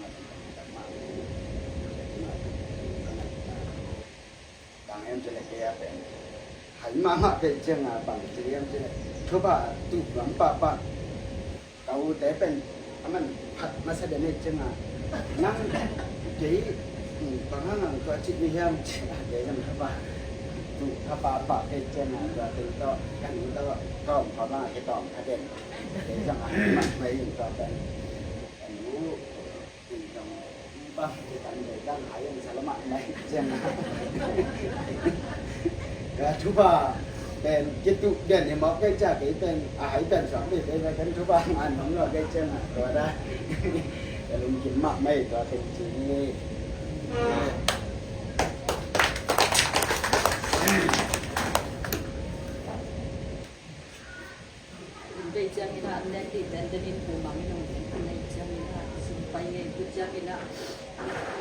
mah kei mah kei mah kei mah kei mah kei mah kei mah. Bang hiam cih leh kei a pen hai mahmah kei ciangin bang ci hiam cih leh thupha tuh lam pahpah. Ka ute pen a man phat masa den hi ciangin nang kei bang hang ang tua cih ni hiam ciangin kei zong thupha tuh pahpah kei ciangin tua teng tawh kan tawh tawm pha bang a kei tawm pha den kei zong a mahmah in tua pen kan uh Ka thupha pen kituh den hi mawk kei cia kei pen a hai pen suak dei kei pen thupha ngan mong lo kei ciang a tua da. Ka lungkim mahmah hi tua pen ci ni. Vei ciangin ah an nek dih pen den in pu mang in hong gen khin ahi ciangin ah sum pai ngei tu ciangin ah,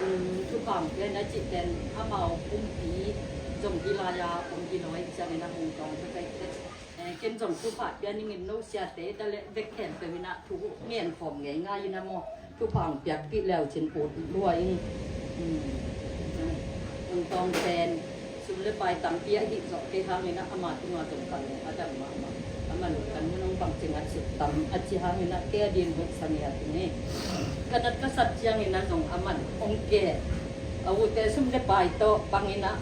um, thupha hong piak na cih pen amau pumpi zong hi lai-a om hi lo ahi ciangin ah hong tawng bek ahi pen. Eh, ken zong thupha pia ning in no siate ta leh vek khempeuh in ah thu ngen khawm ngei ngai in ah maw. Thupha hong piak kik leu cin ut lua in, um, hong tawng pen sum le pai tampi ahih zawh kei hangin ah ama tungah zong ka lung a dam mahmah. Aman kan mun hong bangci ngat suk tam a ci hangin ah kei a din hoih sa ngiat hi. Ka nat ka sat ciangin ah zong aman hong ke a ute sum le pai tawh bangin ah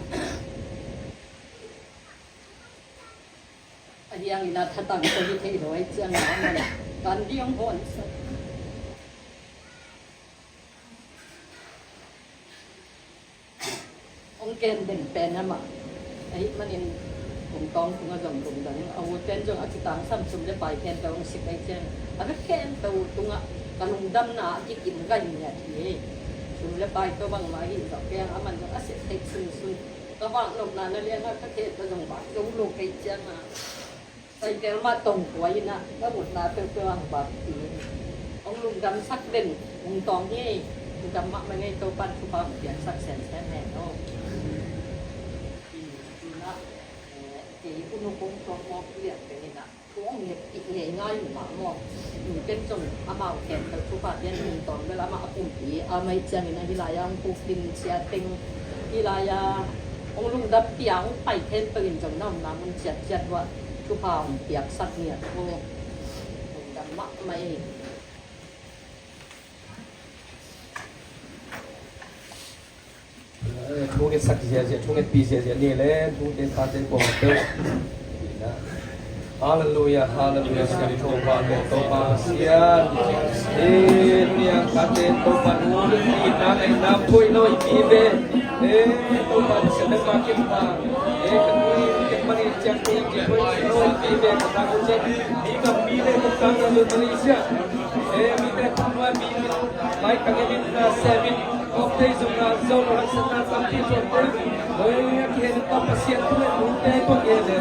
a hiangin ah thatang tawh hi thei lo ahi ciangin ah aman kan di hong hawn sa. Hong ken den pen amah ahih manin hong tawng tungah zong lungdam in a ut pen zong a kitangsam sum le pai khempeuh hong sik ahi ciang a ka khempeuh tungah ka lungdamna a kikim gai ngiat hi. Sum le pai tawh bangmah ahih zawh kei a aman zong a sik theih sunsun ka vak nopna na liangah ka khempeuh zong vak zo lo kei ciangah Cycle mah tong kua in ah ka utna peuhpeuh ang bang hi. Hong lungdamsak den hong tawng hi. Lungdam mahmah ngei Topan thupha hong piaksak semsem hen aw. Hi, tu in ah, eh, kei unu kong tawng mawk lian kei in ah thu hong ngeppih ngei ngai uh mah maw. Ken zong amau khempeuh thupha pian hong tawng bel amah a pumpi a mai ciangin ah hih lai-ah hong puk ding sia teng hih lai-ah hong lungdam pia hong pai khempeuh in zong na omna mun ciatciat uah thupha hong piaksak ngiat uh. Lungdam mahmah ei. Thu ngetsak ziahziah, thu ngetpih ziahziah ni le, thu te thate kua peuh. Halleluiah, halleluiah, siangtho Topa, Topa Pasian. Eh, niang kate Topa nu, i na ngai na poi lo i pi ve. Eh, Topa Pasian nang ma kim pa. Eh, ka nu i kim mani ciang te i kim poi lo i pi ve ka ta ko ciang. I ka mi le ko ka ka lu mani ciang. Eh, mi te thang wa mi. Mai ka ngen in na semin. Kawk thei zong a zo lo haksatna tampi tuam thei. Hoi a kihen in tawh Pasian thu le thute kong ngen le.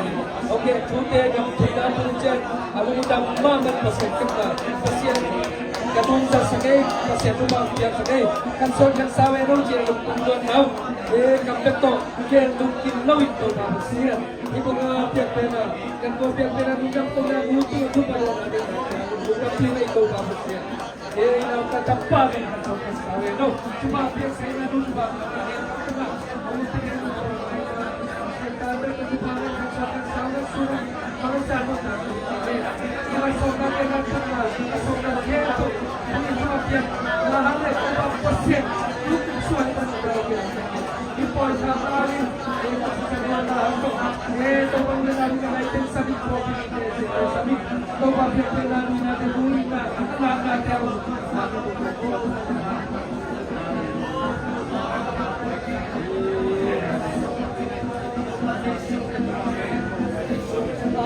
Ok, thute gam theihna tung ciang a lungdam mahmah Pasian kepna. Pasian ka tung zat sa kei, Pasian lungdam piang sa kei. Kan sawt kan sau e nong cian lungdam luan nau. E kam bek tawh gen lungkim lo in Topa Pasian. Hi bang a piak pen a kan ko piak pen a lungdam tawh na lungdam tawh na lungdam piak lo in Topa Pasian.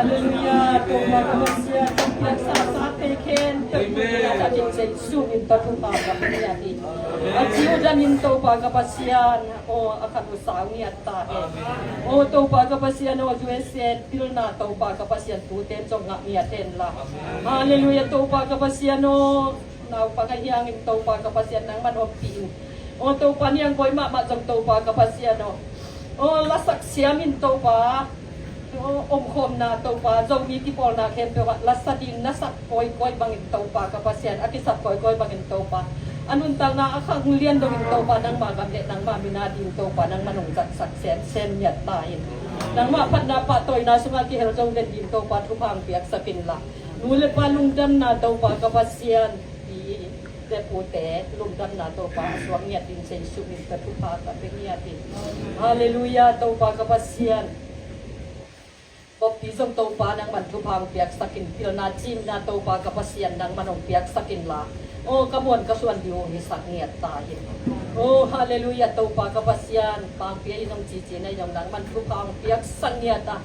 Halleluiah. Topa ka Pasian, hong piaksa tate khempeuh, Amen, tungah Jesu min tawh thupha ka pia hi. A ci uh danin Topa ka Pasian, aw, a khan uh sau ngiat ta hen. Amen. Aw Topa ka Pasian aw, U S A pilna Topa ka Pasian, tuten zong ngah ngiat hen la. Amen. Halleluiah. Topa ka Pasian aw, naupang a hiangin Topa ka Pasian nangman ompih in. Aw Topa, niangbawi mahmah zong Topa ka Pasian aw, aw lasak siamin Topa, aw omkhawmna Topa, Zomi kipawlna khempeuh ah lasa ding na sap kawikawi bangin Topa ka Pasian, a kisap kawikawi bangin Topa, a nuntakna a khang lian dongin Topa, nangma gam le nangma min ading Topa nangman hong zatsak semsem ngiat ta in. Nangma phatna pahtawina sungah kihel zo den ding Topa thupha hong piaksak inla, nu le pa lungdamna Topa ka Pasian, pi le pute lungdamna Topa a suak ngiat ding Jesu min tawh thupha ka pia ngiat hi. Halleluiah. Topa ka Pasian, pawlpi zong Topa nangman thupha hong piaksak in, pilna cimna Topa ka Pasian nangman hong piaksak inla, aw ka muan ka suan ding uh hong hisak ngiat ta hi. Aw halleluiah. Topa ka Pasian, pangpi a in hong cici na in hong nangman thupha hong piaksak ngiat a,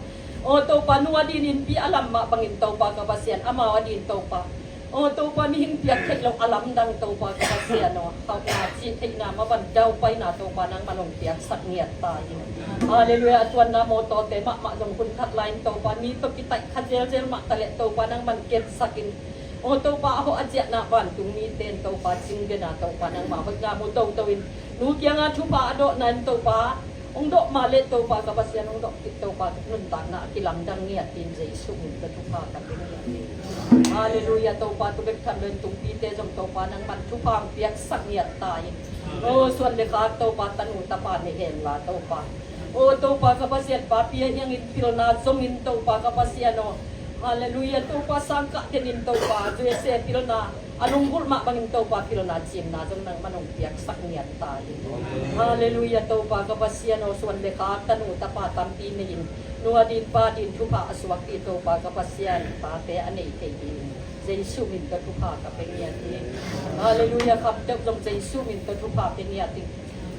aw Topa, nu a dingin pi a lam mah bangin Topa ka Pasian, amau a dingin Topa, aw Topa, mihing piak theih loh a lamdang Topa ka Pasian aw, hauhna, cih theihna, maban daupaina Topa nangman hong piaksak ngiat ta in. Halleluiah. A tuanna mawtawte mahmah zong hun khat lai-in Topa, mi tawh kitaih kha zelzel mah taleh Topa nangman kepsak in. Aw Topa, a hawh a ciahna vantung mite in Topa, cing dena Topa nangmah hoihna mu toto in, nu kianga thupha a dawhna in Topa, hong dawh mah leh Topa ka Pasian, hong dawh khit Topa nuntakna a kilamdang ngiat ding Jesu min tawh thupha ka pia ngiat hi. Halleluiah. Topa, tu bek tham loin tungpite zong Topa nangman thupha hong piaksak ngiat ta in. Aw suan le khak Topa, tanu tapa nei henla Topa, aw Topa ka Pasian, papi a hiangin pilna zongin Topa ka Pasian aw, halleluiah, Topa sangkah tenin Topa U S A pilna a lunggulh mah bangin Topa pilna cimna zong nangman hong piaksak ngiat ta in. Halleluiah. Topa ka Pasian aw, suan le khak tanu tapa tampi nei in, nu a ding pa ding thupha a suak ding Topa ka Pasian, tate a nei thei ding Jesu min tawh thupha ka pia ngiat hi. Halleluiah. Khamteuh zong Jesu min tawh thupha pia ngiat hi.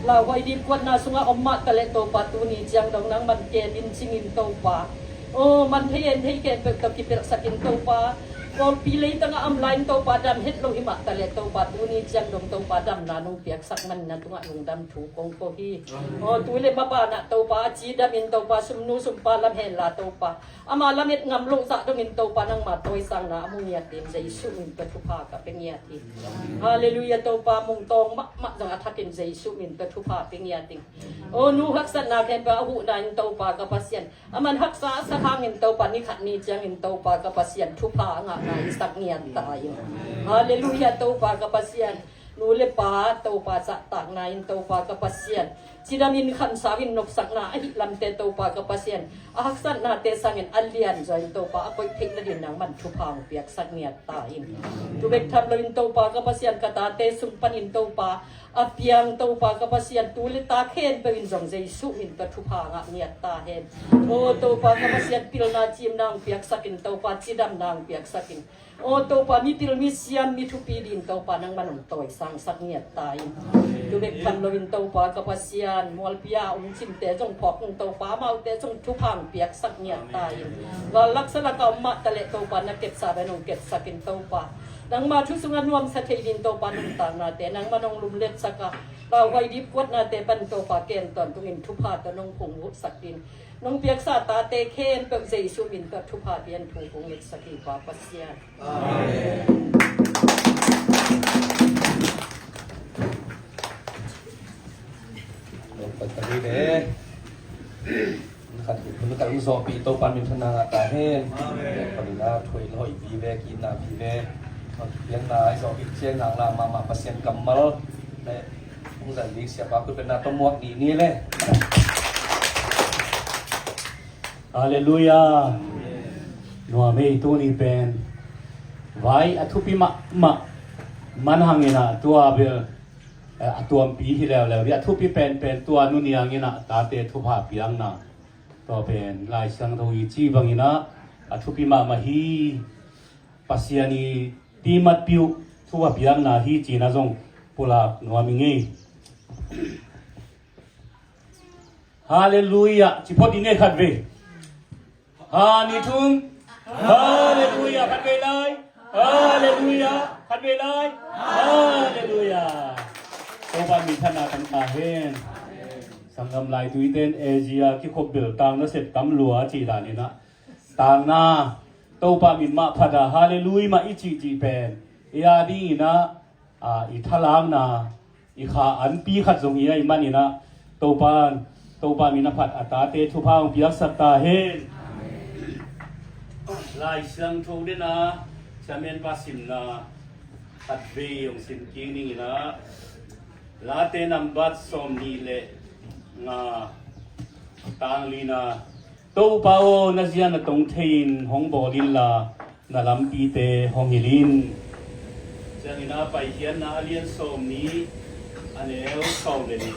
Lauhuai dipkuatna sungah om mah taleh Topa, tuni ciang dong nangman kemin cingin Topa, aw man thei en thei khempeuh tawh kipelhsak in Topa, pawlpi leitangah a om lai-in Topa, dam het lo hi mah taleh Topa, tuni ciang dong Topa, damna nong piaksak manin na tungah lungdam thu kong ko hi. Aw tu le mabanah Topa, a cidamin Topa, sumnu sumpa lam henla Topa, ama lamet ngam loh zah dongin Topa nangma tawisangna a mu ngiat ding Jesu min tawh thupha ka pia ngiat hi. Halleluiah. Topa, mungtawng mahmah zong a thakin Jesu min tawh thupha pia ngiat ding. Aw nu haksatna khempeuh a huhna in Topa ka Pasian, aman haksa a sak hangin Topa, ni khat ni ciangin Topa ka Pasian, thupha a ngahna i sak ngiat ta in. Halleluiah. Topa ka Pasian, nu le pa Topa zahtakna in Topa ka Pasian, cidamin khamsau in nopsakna ahih lamte Topa ka Pasian, a haksatnate sangin a lianzaw in Topa a koih theih nadin nangman thupha hong piaksak ngiat ta in. Tu bek tham loin Topa ka Pasian, ka tate sung panin Topa a piang Topa ka Pasian, tu le ta khempeuh in zong Jesu min tawh thupha ngah ngiat ta hen. Aw Topa ka Pasian, pilna cimna hong piaksak in Topa, cidamna hong piaksak in. Aw Topa, mipil misiam mithupi ding Topa nangman hong tawisangsak ngiat ta in. Tu bek tham loin Topa ka Pasian, mualpi a hong cimte zong phawk in Topa, amaute zong thupha hong piaksak ngiat ta in. Gal laksa lakah om mah taleh Topa, na kepsa bangin hong kepsak in Topa, nangma thu sungah nuamsa thei ding Topa, nuntaknate nangman hong lumletsak a, lauhuai dipkuatnate pan Topa kem tawntungin thupha tawh nong phungvuhsak ding, nong piaksa tate khempeuh Jesu min tawh thupha pian thu kong ngetsak hi Pa Pasian. Amen. Khat khat zawhpih Topa min thang ngah ta hen. Amen. Khat khat thuai lawh vive, kitna vive, pianna i zawhpih ciang nang la mahmah Pasian kammal le hong zang ding siapa khut bengna tawh muak ni ni le. Halleluiah. Nuam ei, tuni pen vai a thupi mahmah man hangin ah tua bel, eh, a tuampi hi leuleu dih. A thupi penpen tua nu niangin ah tate thupha piakna, tua pen Lai Siangtho i ci bangin ah a thupi mahmah hi. Pasian i timatpih uh thupha piakna hi cihna zong pulak nuam ing ei. Halleluiah. Ci phot ing ei khat vei. Khat, nih, thum. Halleluia. Khat vei lai. Halleluia. Khat vei lai. Halleluia. Topa min thang ta hen. Sanggam, laituite'n Asia kikhop bel tangna sep tam lua cih dan in ah, tangna, Topa min mah phat a halleluia mah i cihcih pen i a ding in ah, a, i thalakna, i kha anpi khat zong hi ahih manin ah, Topa, Topa min a phat a tate thupha hong piaksak ta hen. Lai Siangtho den a, Siamenpa simna khat vei hong sim kik ning in ah, Late nambat sawmnih le nga, tang lina. Topa aw, na zia na tong thei-in hong bawl inla, na lampite hong hilh in. Ciangin a Paikhiatna a lian sawmnih, a neu sawm le nih.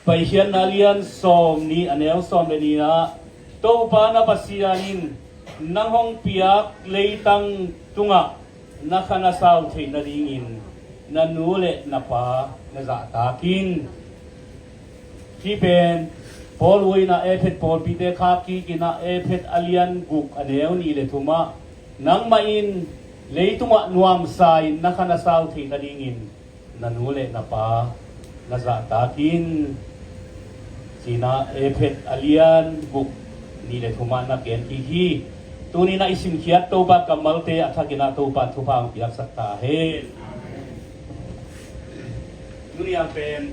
Paikhiatna a lian sawmnih, a neu sawm le nih ah, Topa na Pasian in nang hong piak leitang tungah na kha na sau theih nadingin na nu le na pa na zahtak in. Hih pen Paul uh in ah Efesa pawlpite khak kik in ah, Efesa a lian guk, a neu nih le thum ah, nangmah in leitungah nuamsa in na kha na sau theih nadingin na nu le na pa na zahtak in, ci-in ah Efesa a lian guk, nih le thum ah na gen kik hi. Tuni-in ah i simkhiat Topa kammalte a thakin ah Topa thupha hong piaksak ta hen. Tuni-a pen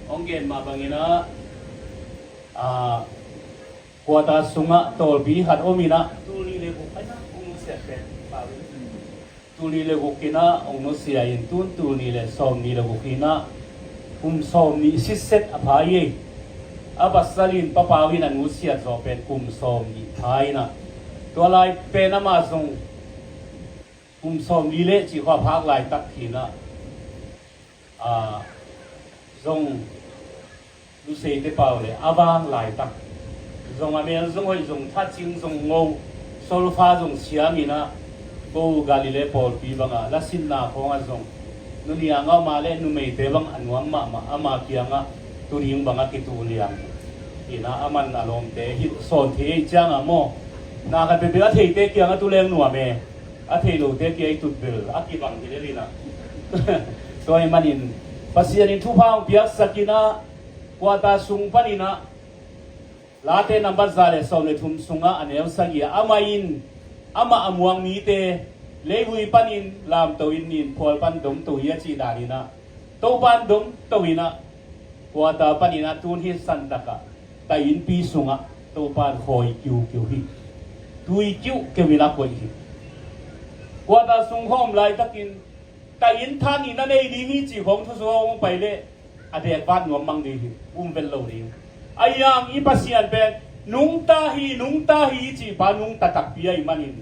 hong gen mah bangin ah, a, quarter sungah tawlpi khat om in ah, tul nih le guk ai na, hong nusiat pen, pa pen. Tul nih le guk in ah hong nusia in, tun tul nih le sawmnih le guk in ah, kum sawmnih sitset a pha hi. A pasal in, Pa Pau in a nusiat zawh pen kum sawmnih pha in ah, tua lai pen amah zong kum sawmli le cih khua phak laitak hi in ah, a, zong Nuseite pau le a vang laitak, zong a mel zong hoih, zong thacing, zong ngo, solfa zong siam in ah, ko Galilee pawlpi bangah lasinna khawngah zong, nuni a ngau mah le numeite bang a nuam mahmah, ama kiangah tuning bangah kitu liang in ah, aman a lawmte hilh sawn thei ei ciangah maw, na khat peuhpeuh a theite kiangah tu leng nuam e, a thei lote kiang i tut bel a kibang hi lel in ah. Tua ahih manin Pasian in thupha hong piaksak in ah, quarter sung panin ah, Late nambat za le sawm le thum sungah a neu sagih ah, amah in amah a muang mite, leivui panin lamto in, nin phual pan domto hi a cih dan in ah, Topa in domto in ah, quarter panin ah tun hih santak ah, tai innpi sungah Topa in khawi kiukiu hi. Tui kiukiu in a koih hi. Quarter sung khawm laitakin, tai inn than inn a nei ding hi cih khawng thusuak hong pai leh, a dekvat nuam mang ding hi, um vet lo ding. Ahi hang i Pasian pen nungta hi, nungta hi i cihpa nungta takpi ahih manin,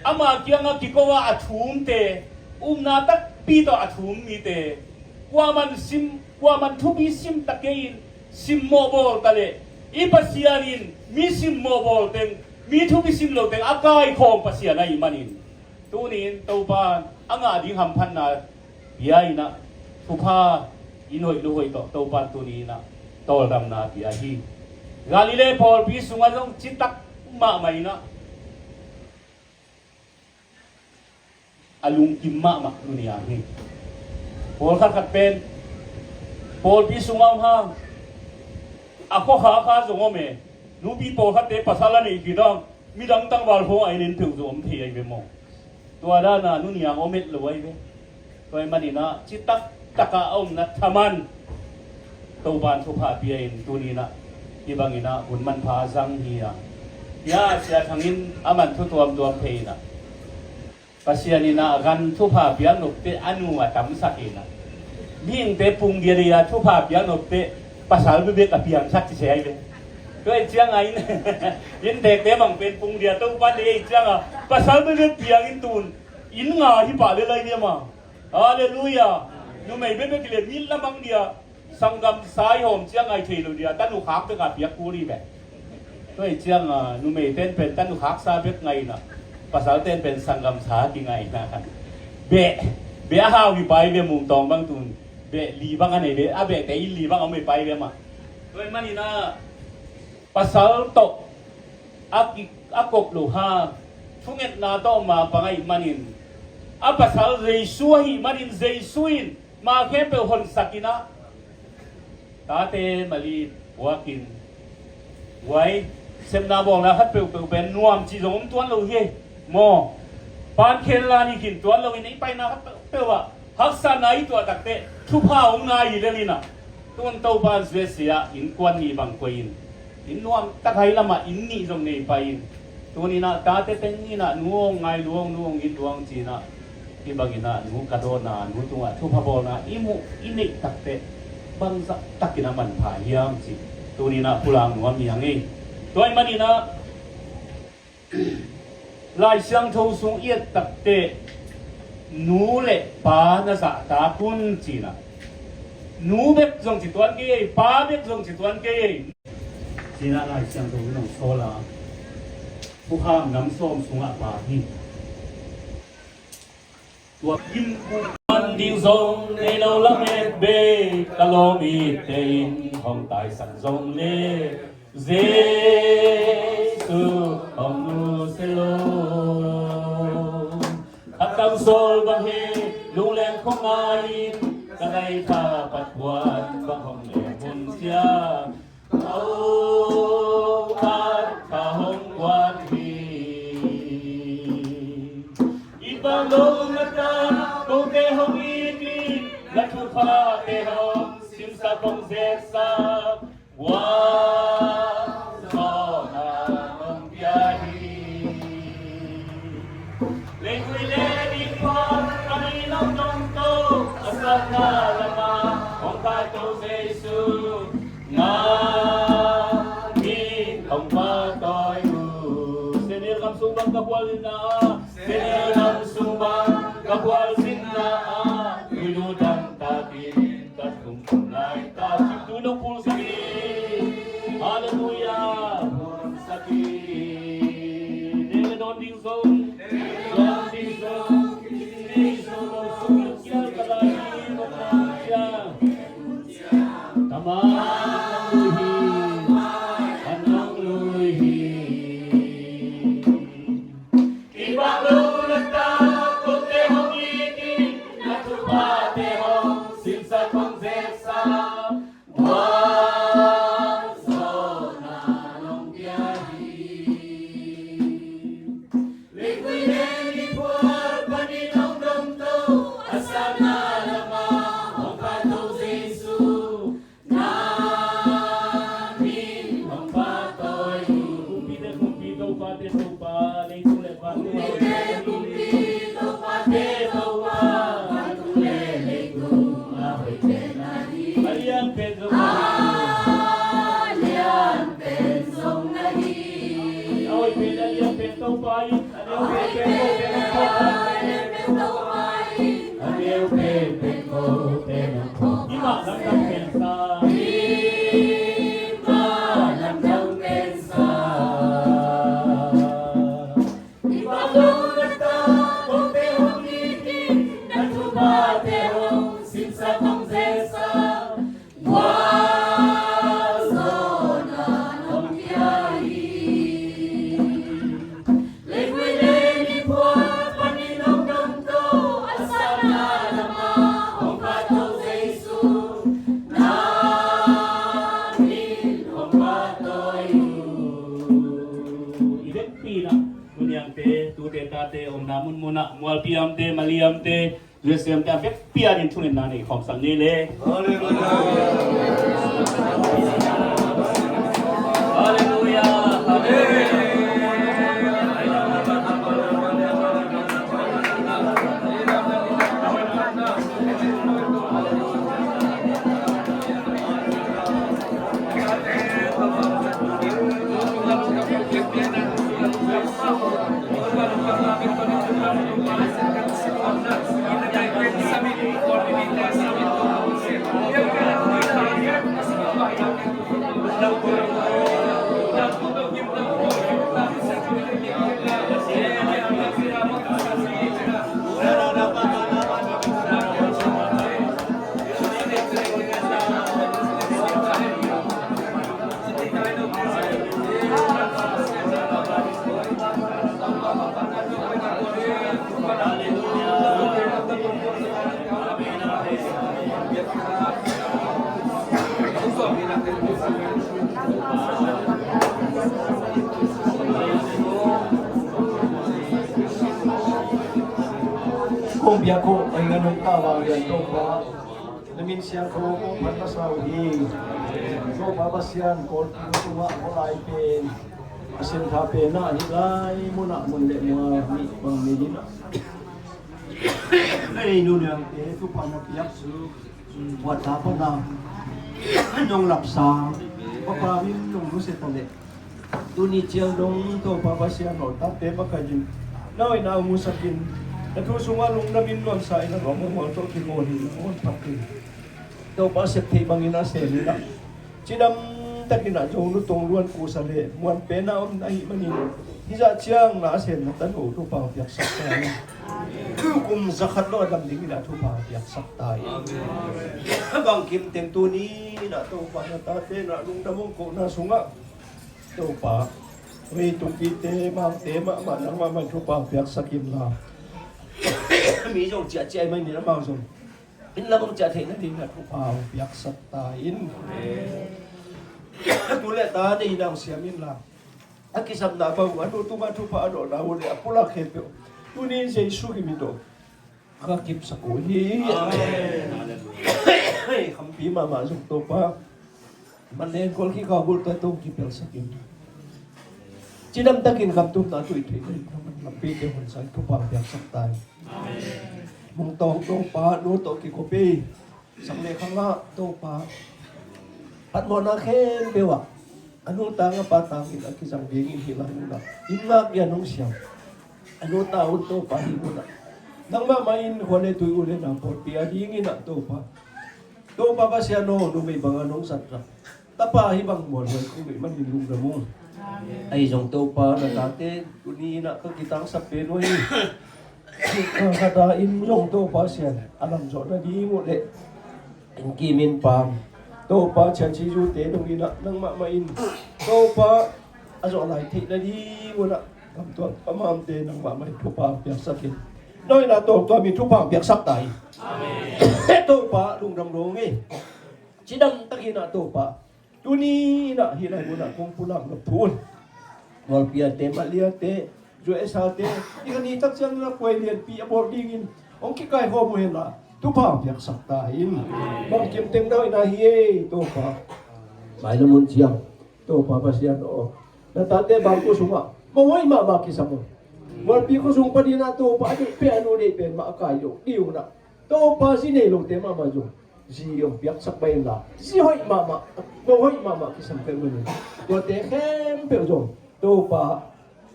ama kiangah kiko a a thumte, upna takpi tawh a thum mite, kuaman sim, kuaman thupi sim ta kei in, simmawh bawl ta leh, i Pasian in mi simmawh bawl teng, mi thupi sim lo teng a kaikhawm Pasian ahih manin, tuni-in Topa in a ngah ding hamphatna pia in ah, thupha in hoih lo hoih tawh Topa in tuni-in ah tawldamna pia hi. Galilee pawlpi sungah zong citak mahmah in ah, a lungkim mahmah tuni-a hi. Pawlkhat khat pen pawlpi sungah om hang, a khuakha kha zong om e. Nupi pawlkhatte pasal a neih khit hang, midang tangval khawng a en en peuh zong om thei ahi ve maw? Tua dan a nuni-a om het lo ahi ve. Tua ahih manin ah citak takah a omna thaman Topa in thupha pia in, tuni-in ah hih bangin ah hun manpha a zang hi a. Hia Sia Thang in a man thu tuamtuam thei in ah, Pasian in ah gan thupha piak nopte a nu a tamsak in ah, mihingte pung diadia thupha piak nopte pasal bebek a piangsak ci se ahi ve. Tua ahih ciangah inn, inntekte bang pen pung dia Topa in deih ahih ciangah, pasal bebek piang in tun inn nga hi pah lel ahi ve maw. Halleluia. Numei bebek hi leh mi lamang dia, sanggam sa i hawm ciang ngai thei lo dia, tanu khak bek a piak kul hi ve. Tua ahih ciangah, numei ten pen tanu khaksa bek ngai in ah, pasal ten pen sanggam sa kingai in ah. Beh, beh a hau hi pah hi ve, Mungtawng bang tun beh li bang a nei ve, a behte inn li bang a om hi pah hi ve maw. Tua ahih manin ah, pasal tawh a ki, a kop lo hang thungetna tawh ma pang ahih manin, a pasal Jesu ahih manin Jesu in ma khempeuh honsak in ah, tate mali puakin, guai, sepna bawlna khat peuhpeuh pen nuam cih zong om tuan lo hi maw. Pan khen la ni khin tuan lo in, ei paina khat peuhpeuh ah haksatna i tuah takteh thupha hong ngai hi lel in ah, tun Topa in zuetsia innkuan nih bang koih in, inn nuam tak hai lamah inn nih zong nei pai in, tuni in ah tate teng in ah nu hong ngai luang, nu hong it luang ci in ah, hih bangin ah nu ka dawnna, nu tungah thupha bawlna i muh i neih takteh bangzah takin a manpha hiam cih tuni in ah pulak nuam hi hang ei. Tua ahih manin ah Lai Siangtho sung i et takteh nu le pa na zahtak un ci in ah, nu bek zong ci tuan kei ei, pa bek zong ci tuan kei ei. Ci in ah Lai Siangtho in hong sawl a, Thukham nam sawm sungah pa hi. Tua kim man ding zong nei lo lamet bek ka lawm itte in hong taisan zong le Jesu hong nusia lo. A tangsawl bang hi lungleng khong ngai in ka dai tha pat puan bang hong leng hun sia. Topa kha hong guan hi. I pang lo na ta, kote hong it in, na thuphate hong simsak hong zeksak, gualzawhna hong pia hi. Leikui le dingpha a mi nong dong to, a satna lama hong phato Jesu na min hong pahtawi uh. Senel gam sung bang ka bual inna ah, Senel gam sung bang ka bual sinna ah, tuinu dang takin ka tung tung lai ta cik tu nong pul saki. Halleluia. Saki. Deng le don ding zong, don ding zong, ding zong, sung kial ka lai, ka lai, ka lai. Tama nong lui hi, an nong lui hi. Kibang lo na ta, kote hong it in, na thuphate hong simsak hong zeksak, gualzawhna nong pia hi. Leikui le mipual panin hong dong to, a satna lama hong pahto Jesu na min hong pahtawi uh. Kumpi le kumpi, Topate Topa, leitung le vantung a hoih pen na hi. Kumpi le kumpi, Topate Topa, vantung le leitung a hoih pen na hi. A lian pen zong na hi. A lian pen zong na hi. A hoih pen, a lian pen Topa in, a neu pen pen ko pen hong pawt a. A neu pen pen ko pen hong pawt. Hih mah lamdang pensa. Hih mah lamdang pensa. Hih mah lamdang pensa. Hih mah lamdang pensa. Gualzawhna nong pia hi. Leikui le mipual panin hong dong to, a satna lama hong pahto Jesu na min hong pahtawi uh. I vekpi in ah, tuniangte, tute tate omna munmun ah, mualpi amte, mali amte, Jerusalem te a vekpi adingin thungetna nei khawmsak ni le. Halleluia. Halleluia. Halleluia. Biak ko, ai ngan hong ta vang lian Topa. Na min siangtho kong phat masa uh hi. Topa Pasian, Kawlpi tungah khualai pen a siangtho pen ah hih lai munah mun le mual nih bang ni ding ah. Ei, nu niangte, thupha na piak su. Buat ta pana nong lapsa, papa min nong nusia ta leh. Tuni ciang dong Topa Pasian aw, tate makaih in, na hoihna musak in, na thu sungah lungdam in nuamsa in, a lawm mual tawh kikawl in, na hong phat in. Topa sep theih bangin a sem in ah, cidam takin ah Zo nu tong luan kusa le muan pen a om ahih manin, hih zah ciang na a sem na tanu thupha piaksak ta in. Kum zakhat lo a dam dingin ah thupha piaksak ta in. Bangkim teng tuni in ah Topa na tate na lungdam hong kohna sungah Topa, hei, tumpite, mangte mahmah nangmah mah in thupha piaksak inla, mi zong ciahciah ahih manin amau zong inn lam hong ciah theih nadingin ah thupha piaksak ta in. Tu le ta nei nang siam inla, a kisapna bang uh, a nu tungah thupha a dawhna uh le a pulak khempeuh tuni in Jesu kimin tawh ka kipsak uh hi. Amen. Hallelujah. Hei, khampi mahmah zong Topa, Maleng Kawlpi kha bulta tawh kipelsak in. Cidam takin gamtumna tuih theih nading lampite honsak thupha piaksak ta in. Amen. Mungtawng Topa, nu tawh kikop hi. Sang le khangah Topa, phatmawhna khempeuh ah a nu tang a pa tangin a kizang dingin hih lai munah inn ngak in hong siam a nu ta un Topa, hih munah nangmah mah in khua le tui, u le nau pawlpi a dingin ah Topa, Topa Pasian aw, numei bangin hong zat a, tapa hih bang mualhuai kong neih manin lungdam ung. Ahi zong Topa, na tate tuni in ah ka kitangsap pen uh hi. Ka khat in zong Topa Sian a lam zawh nading uh le, inn kim inn pam, Topa, Chian Sizu te dong in ah nangmah mah in Topa a zawh lai theih nading un ah gamtuan a mamte nangmah mah in thupha piaksak in. Na hoihna tawh tua mi thupha piaksak ta in. Amen. Topa lungdam dong hi. Cidam takin ah Topa, tuni in ah hih lai munah kong pulak nop thu un, Mualpi-a te, Malaysia te, U S A te, i ka ni tak ciangin a puai lianpi a bawl dingin hong kikaikhawm uh henla, thupha piaksak ta in. Bangkim teng na hoihna hi ei Topa. Mailam hun ciang Topa Pasian aw, na tate bangkua sungah mo hoih mahmah kisam uh. Mualpi khua sung panin ah Topa, a deih pen, a nu deih pen mah a kai lo ding un ah, Topa, zi nei lote mahmah zong zi hong piaksak pai inla, zi hoih mahmah, mo hoih mahmah kisam pen uh hi. Tuate khempeuh zong Topa,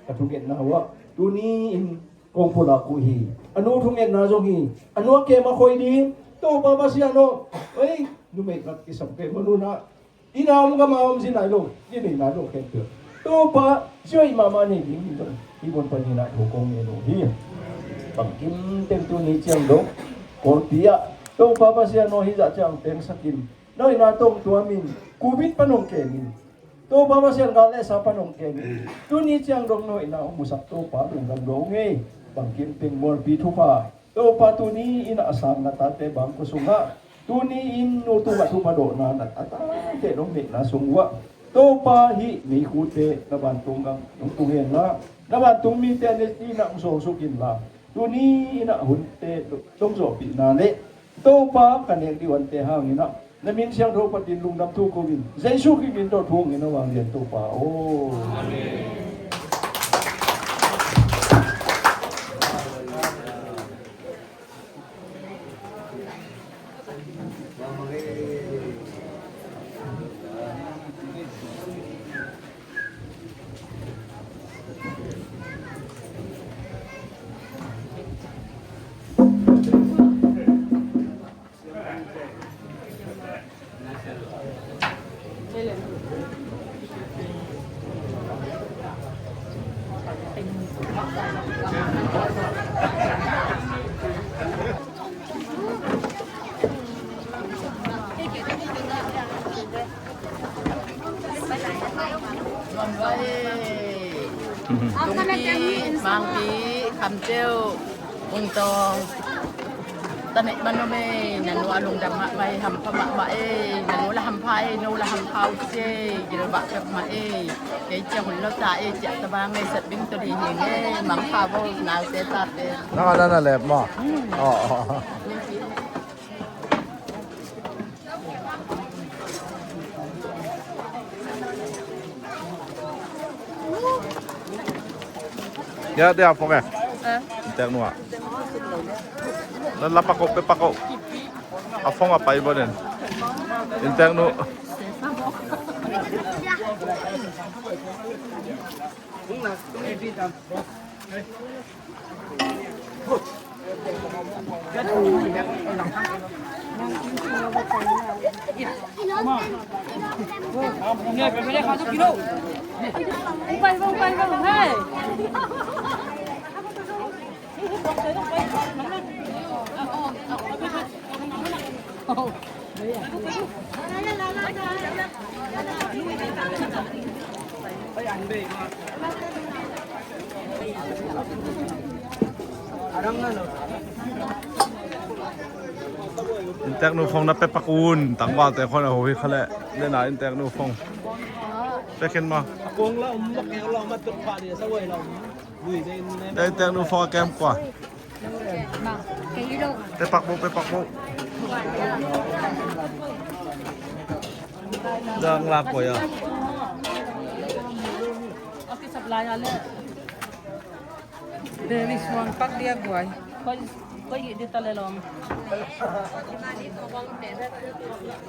ka thungetna uh ah tuni in kong pulak uh hi. A nu thungetna zong hi. A nu a kem a khoi ding, Topa Pasian aw, ei, numei khat kisam pen uh, nu na inn a om, gam a om, zi nai lo, zi nei nai lo khempeuh, Topa, zi hoih mahmah nei ding hi zong hih mun panin ah thu kong ngen uh hi. Bangkim teng tuni ciang dong Kawlpi ah Topa Pasian aw, hih zah ciang tengsak in, na hoihna tawh hong tuam in, Covid pan hong kem in, Topa Pasian, gal le sa pan hong kem in, tuni ciang dong na hoihna hong musak Topa, lungdam dong hi. Bangkim teng Mualpi thupha Topa, tuni in a sang na tate bangkua sungah, tuni in nu tungah thupha dawhna na a tate nong neihna sung uh ah, Topa, hih meikhute na vantung gam nong tung henla, na vantung mite a neu dingin ah hong sawlsuk inla, tuni in ah hunte nong zawhpihna le Topa, ka nek ding uh ante hangin ah na min siangtho phatin lungdam thu ko in, Jesu Khrih min tawh thu hong ngen a, vanglian Topa aw. Amen. Tungpi, Mangpi, Khamteu, Mungtawng, Tane bano me, nanu a lungdam mahmah e, hampha mahmah e, nanu la hampha e, no la hampha uh se, gilbah pek mah e, kei ciang hun lo ta e, ciah tabang e, sat bing to di hing e, mangpha bo, nau te ta te. Nang a nana lep maw? Aw, aw. Ya, dia phone eh. Eh. Intek nua. Nan la pakok pe pakok. A phone a pai bo den. Intek nu. Intek nu phone na pe pak un, tangvalte khon a ho hi kha leh, nena Intek nu phone. Pe khin ma. Intek nu phone a kem kua. Pe pak bo, pe pak bo. Dang lak koi a. There is one pak dia guai. Koi, koi di ta le long.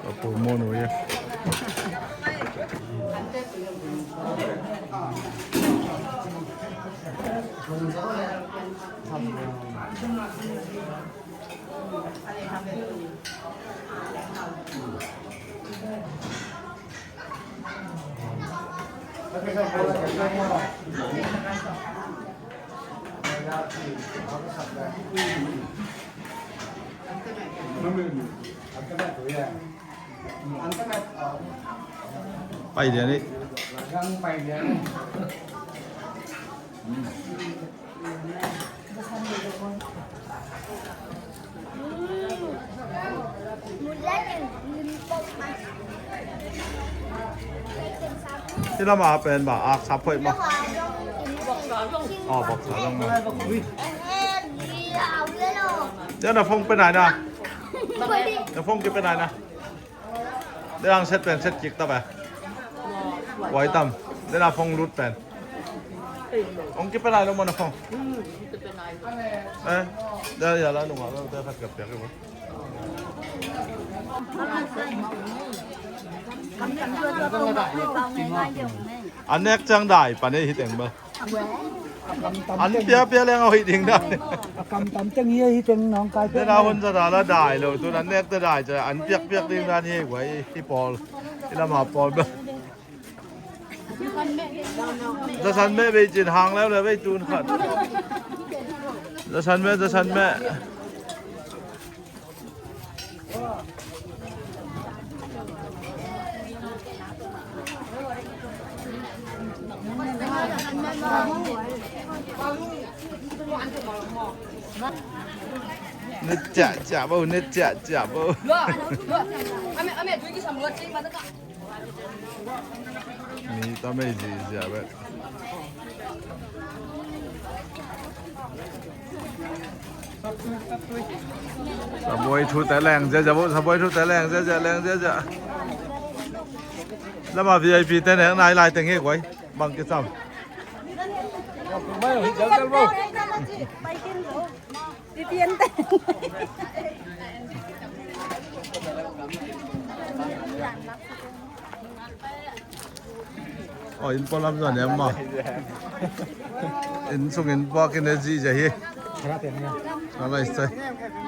Apo mono ya. Pai dia ni. Hih lamah a pen bang ak sap hoih mah. Aw, boksa zong mah. Tia na phone pe nai na. Na phone kipe nai na. Dang set pen set kik ta pe. Wai tam. Dang a phone lut pen. Ong kipe lai lo mo na phone. Eh, dang ya la nung a lo te khat kap piak i mo. A nek ciang dai pan ei hi teng bel. An piapia leng a hoih ding dan. A kamtam teng hi, hi teng nawngkai. Tena hun zata la dai lo, tun an nekte dai cia an piakpiak ding dan hi guai, hi pawl. Hi lama pawl bel. Zasan meh bei cin hang leuleu bei tun khat. Zasan meh, zasan meh. Net ciahciah bo, net ciahciah bo. Mi tam ei zihziah bek. Sabuai thute leng ziahziah bo, sabuai thute leng ziahziah, leng ziahziah. Lama V I P te nek nai lai teng hi guai. Bang kicam. Oh, inn pua lam zong a niam maw. Inn sung inn pua kin e zihziah hi. Ka lai sai.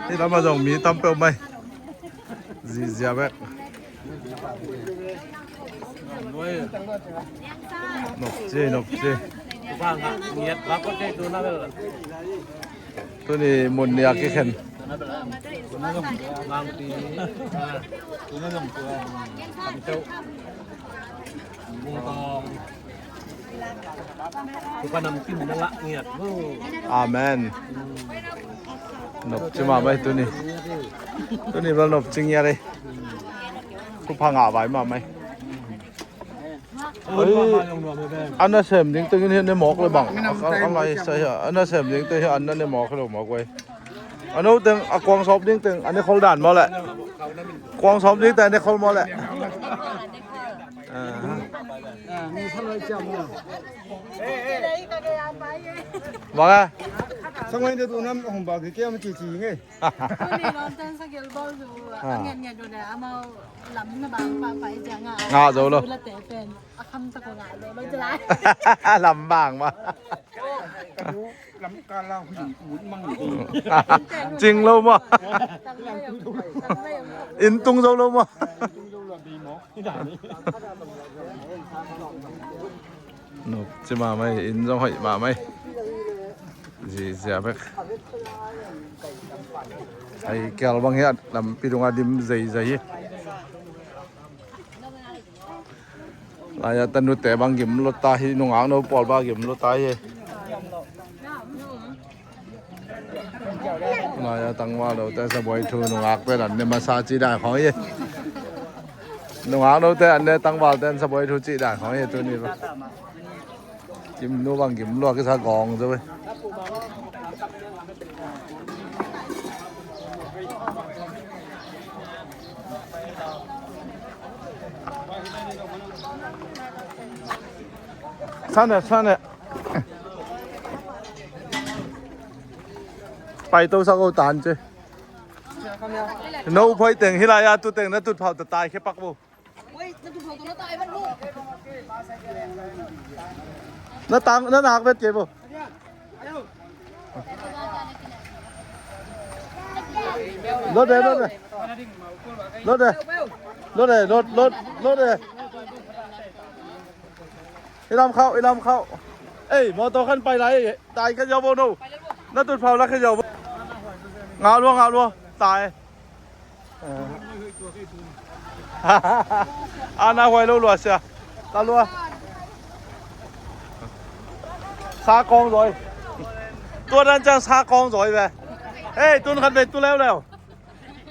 Hi lam a zong mi tam peuh mai. Zihziah bek. Nop ci, nop ci. Tuni mun nih a kikhen. Amen. Nopci mahmah hi tuni. Tuni bel nopci ngiat hi. Thupha ngah vai mahmah hi. Oi, a nasem ding tengin hi ne mawk le bang. A, a, a lai sa hi a, a nasem ding teng hi an na ne mawk hi lo mawk vai. A no teng a kuang sawp ding teng a ne khol dan maw le. Kuang sawp ding teng a ne khol maw le. Aha. Bang a. Sangwai de tu nam hong ba ki kiam ci ci nge. Tuni lawm ten sagil bawl zu a ngen ngen du ne amau lam na bang pa pa i cia ngah. Ngah zo lo. Zu la te pen a kham tak ko ngah zo lo ci lai. Lam bang ma. Lam ka la hui ut mang ni. Cing lo ma. Tang mai om, tang mai om. Inn tung zo lo ma. Nop ci mahmah hi, inn zong hoih mahmah hi. Zizia bek. Ai kial bang hi a lampi dungah dim zeizei hi. Lai-ah tanute bang gim lota hi, nungak no pawl bang gim lota hi. Lai-ah tangval lote sabuai thu nungak pen an ne masa ci dai khong hi. Nungak note an ne tangval ten sabuai thu ci dai khong hi tuni bang. Gim nu bang gim lua kisa gawng zo hi. Sane, sane. Pai to sa ko tan ce. No phoi teng hi lai-ah tu teng na tut phau ta tai khe pak bo. Na tang na nak vet kei bo. Lo de, lo de. Lo de. Lo de, lo, lo, lo de. I lam khauh, i lam khauh. Ei, mawtaw khan pai lai, tai kha ziau bo no. Na tut phau la kha ziau bo. Ngah lua, ngah lua. Tai. A na huai lo lua sia. La lua. Sa kawng zawi. Tua dan ciang sa kawng zawi ve. Ei, tun khat ve tu leuleu.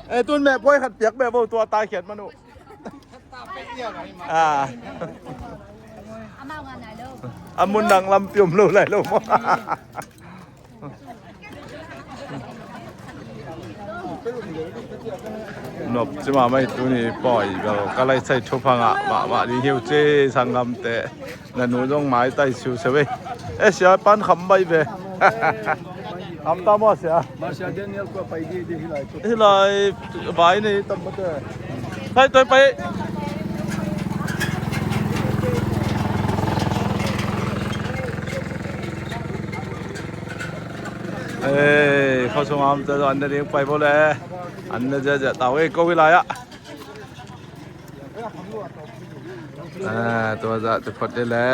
Ei, tun meh puai khat piak ve bo tua tai khiat man uh. Ah. A mun dang lampi om lo lai lo maw. Nop ci mahmah hi tuni pawi bel ka laisai thupha ngah mahmah ding hi uh ci sanggamte. Na nu zong maitai siusiu ei. Eh, sia pan kham bai ve. Kham ta maw sia. Masia Daniel kua pai di di hi lai tu. Hi lai vai nei tam mate. Pai toi pai. Eh, khosung am te an ne ding pai bo le. An ne zia zia tau ei ko hi lai ah. Ah, tua zah te phot de le.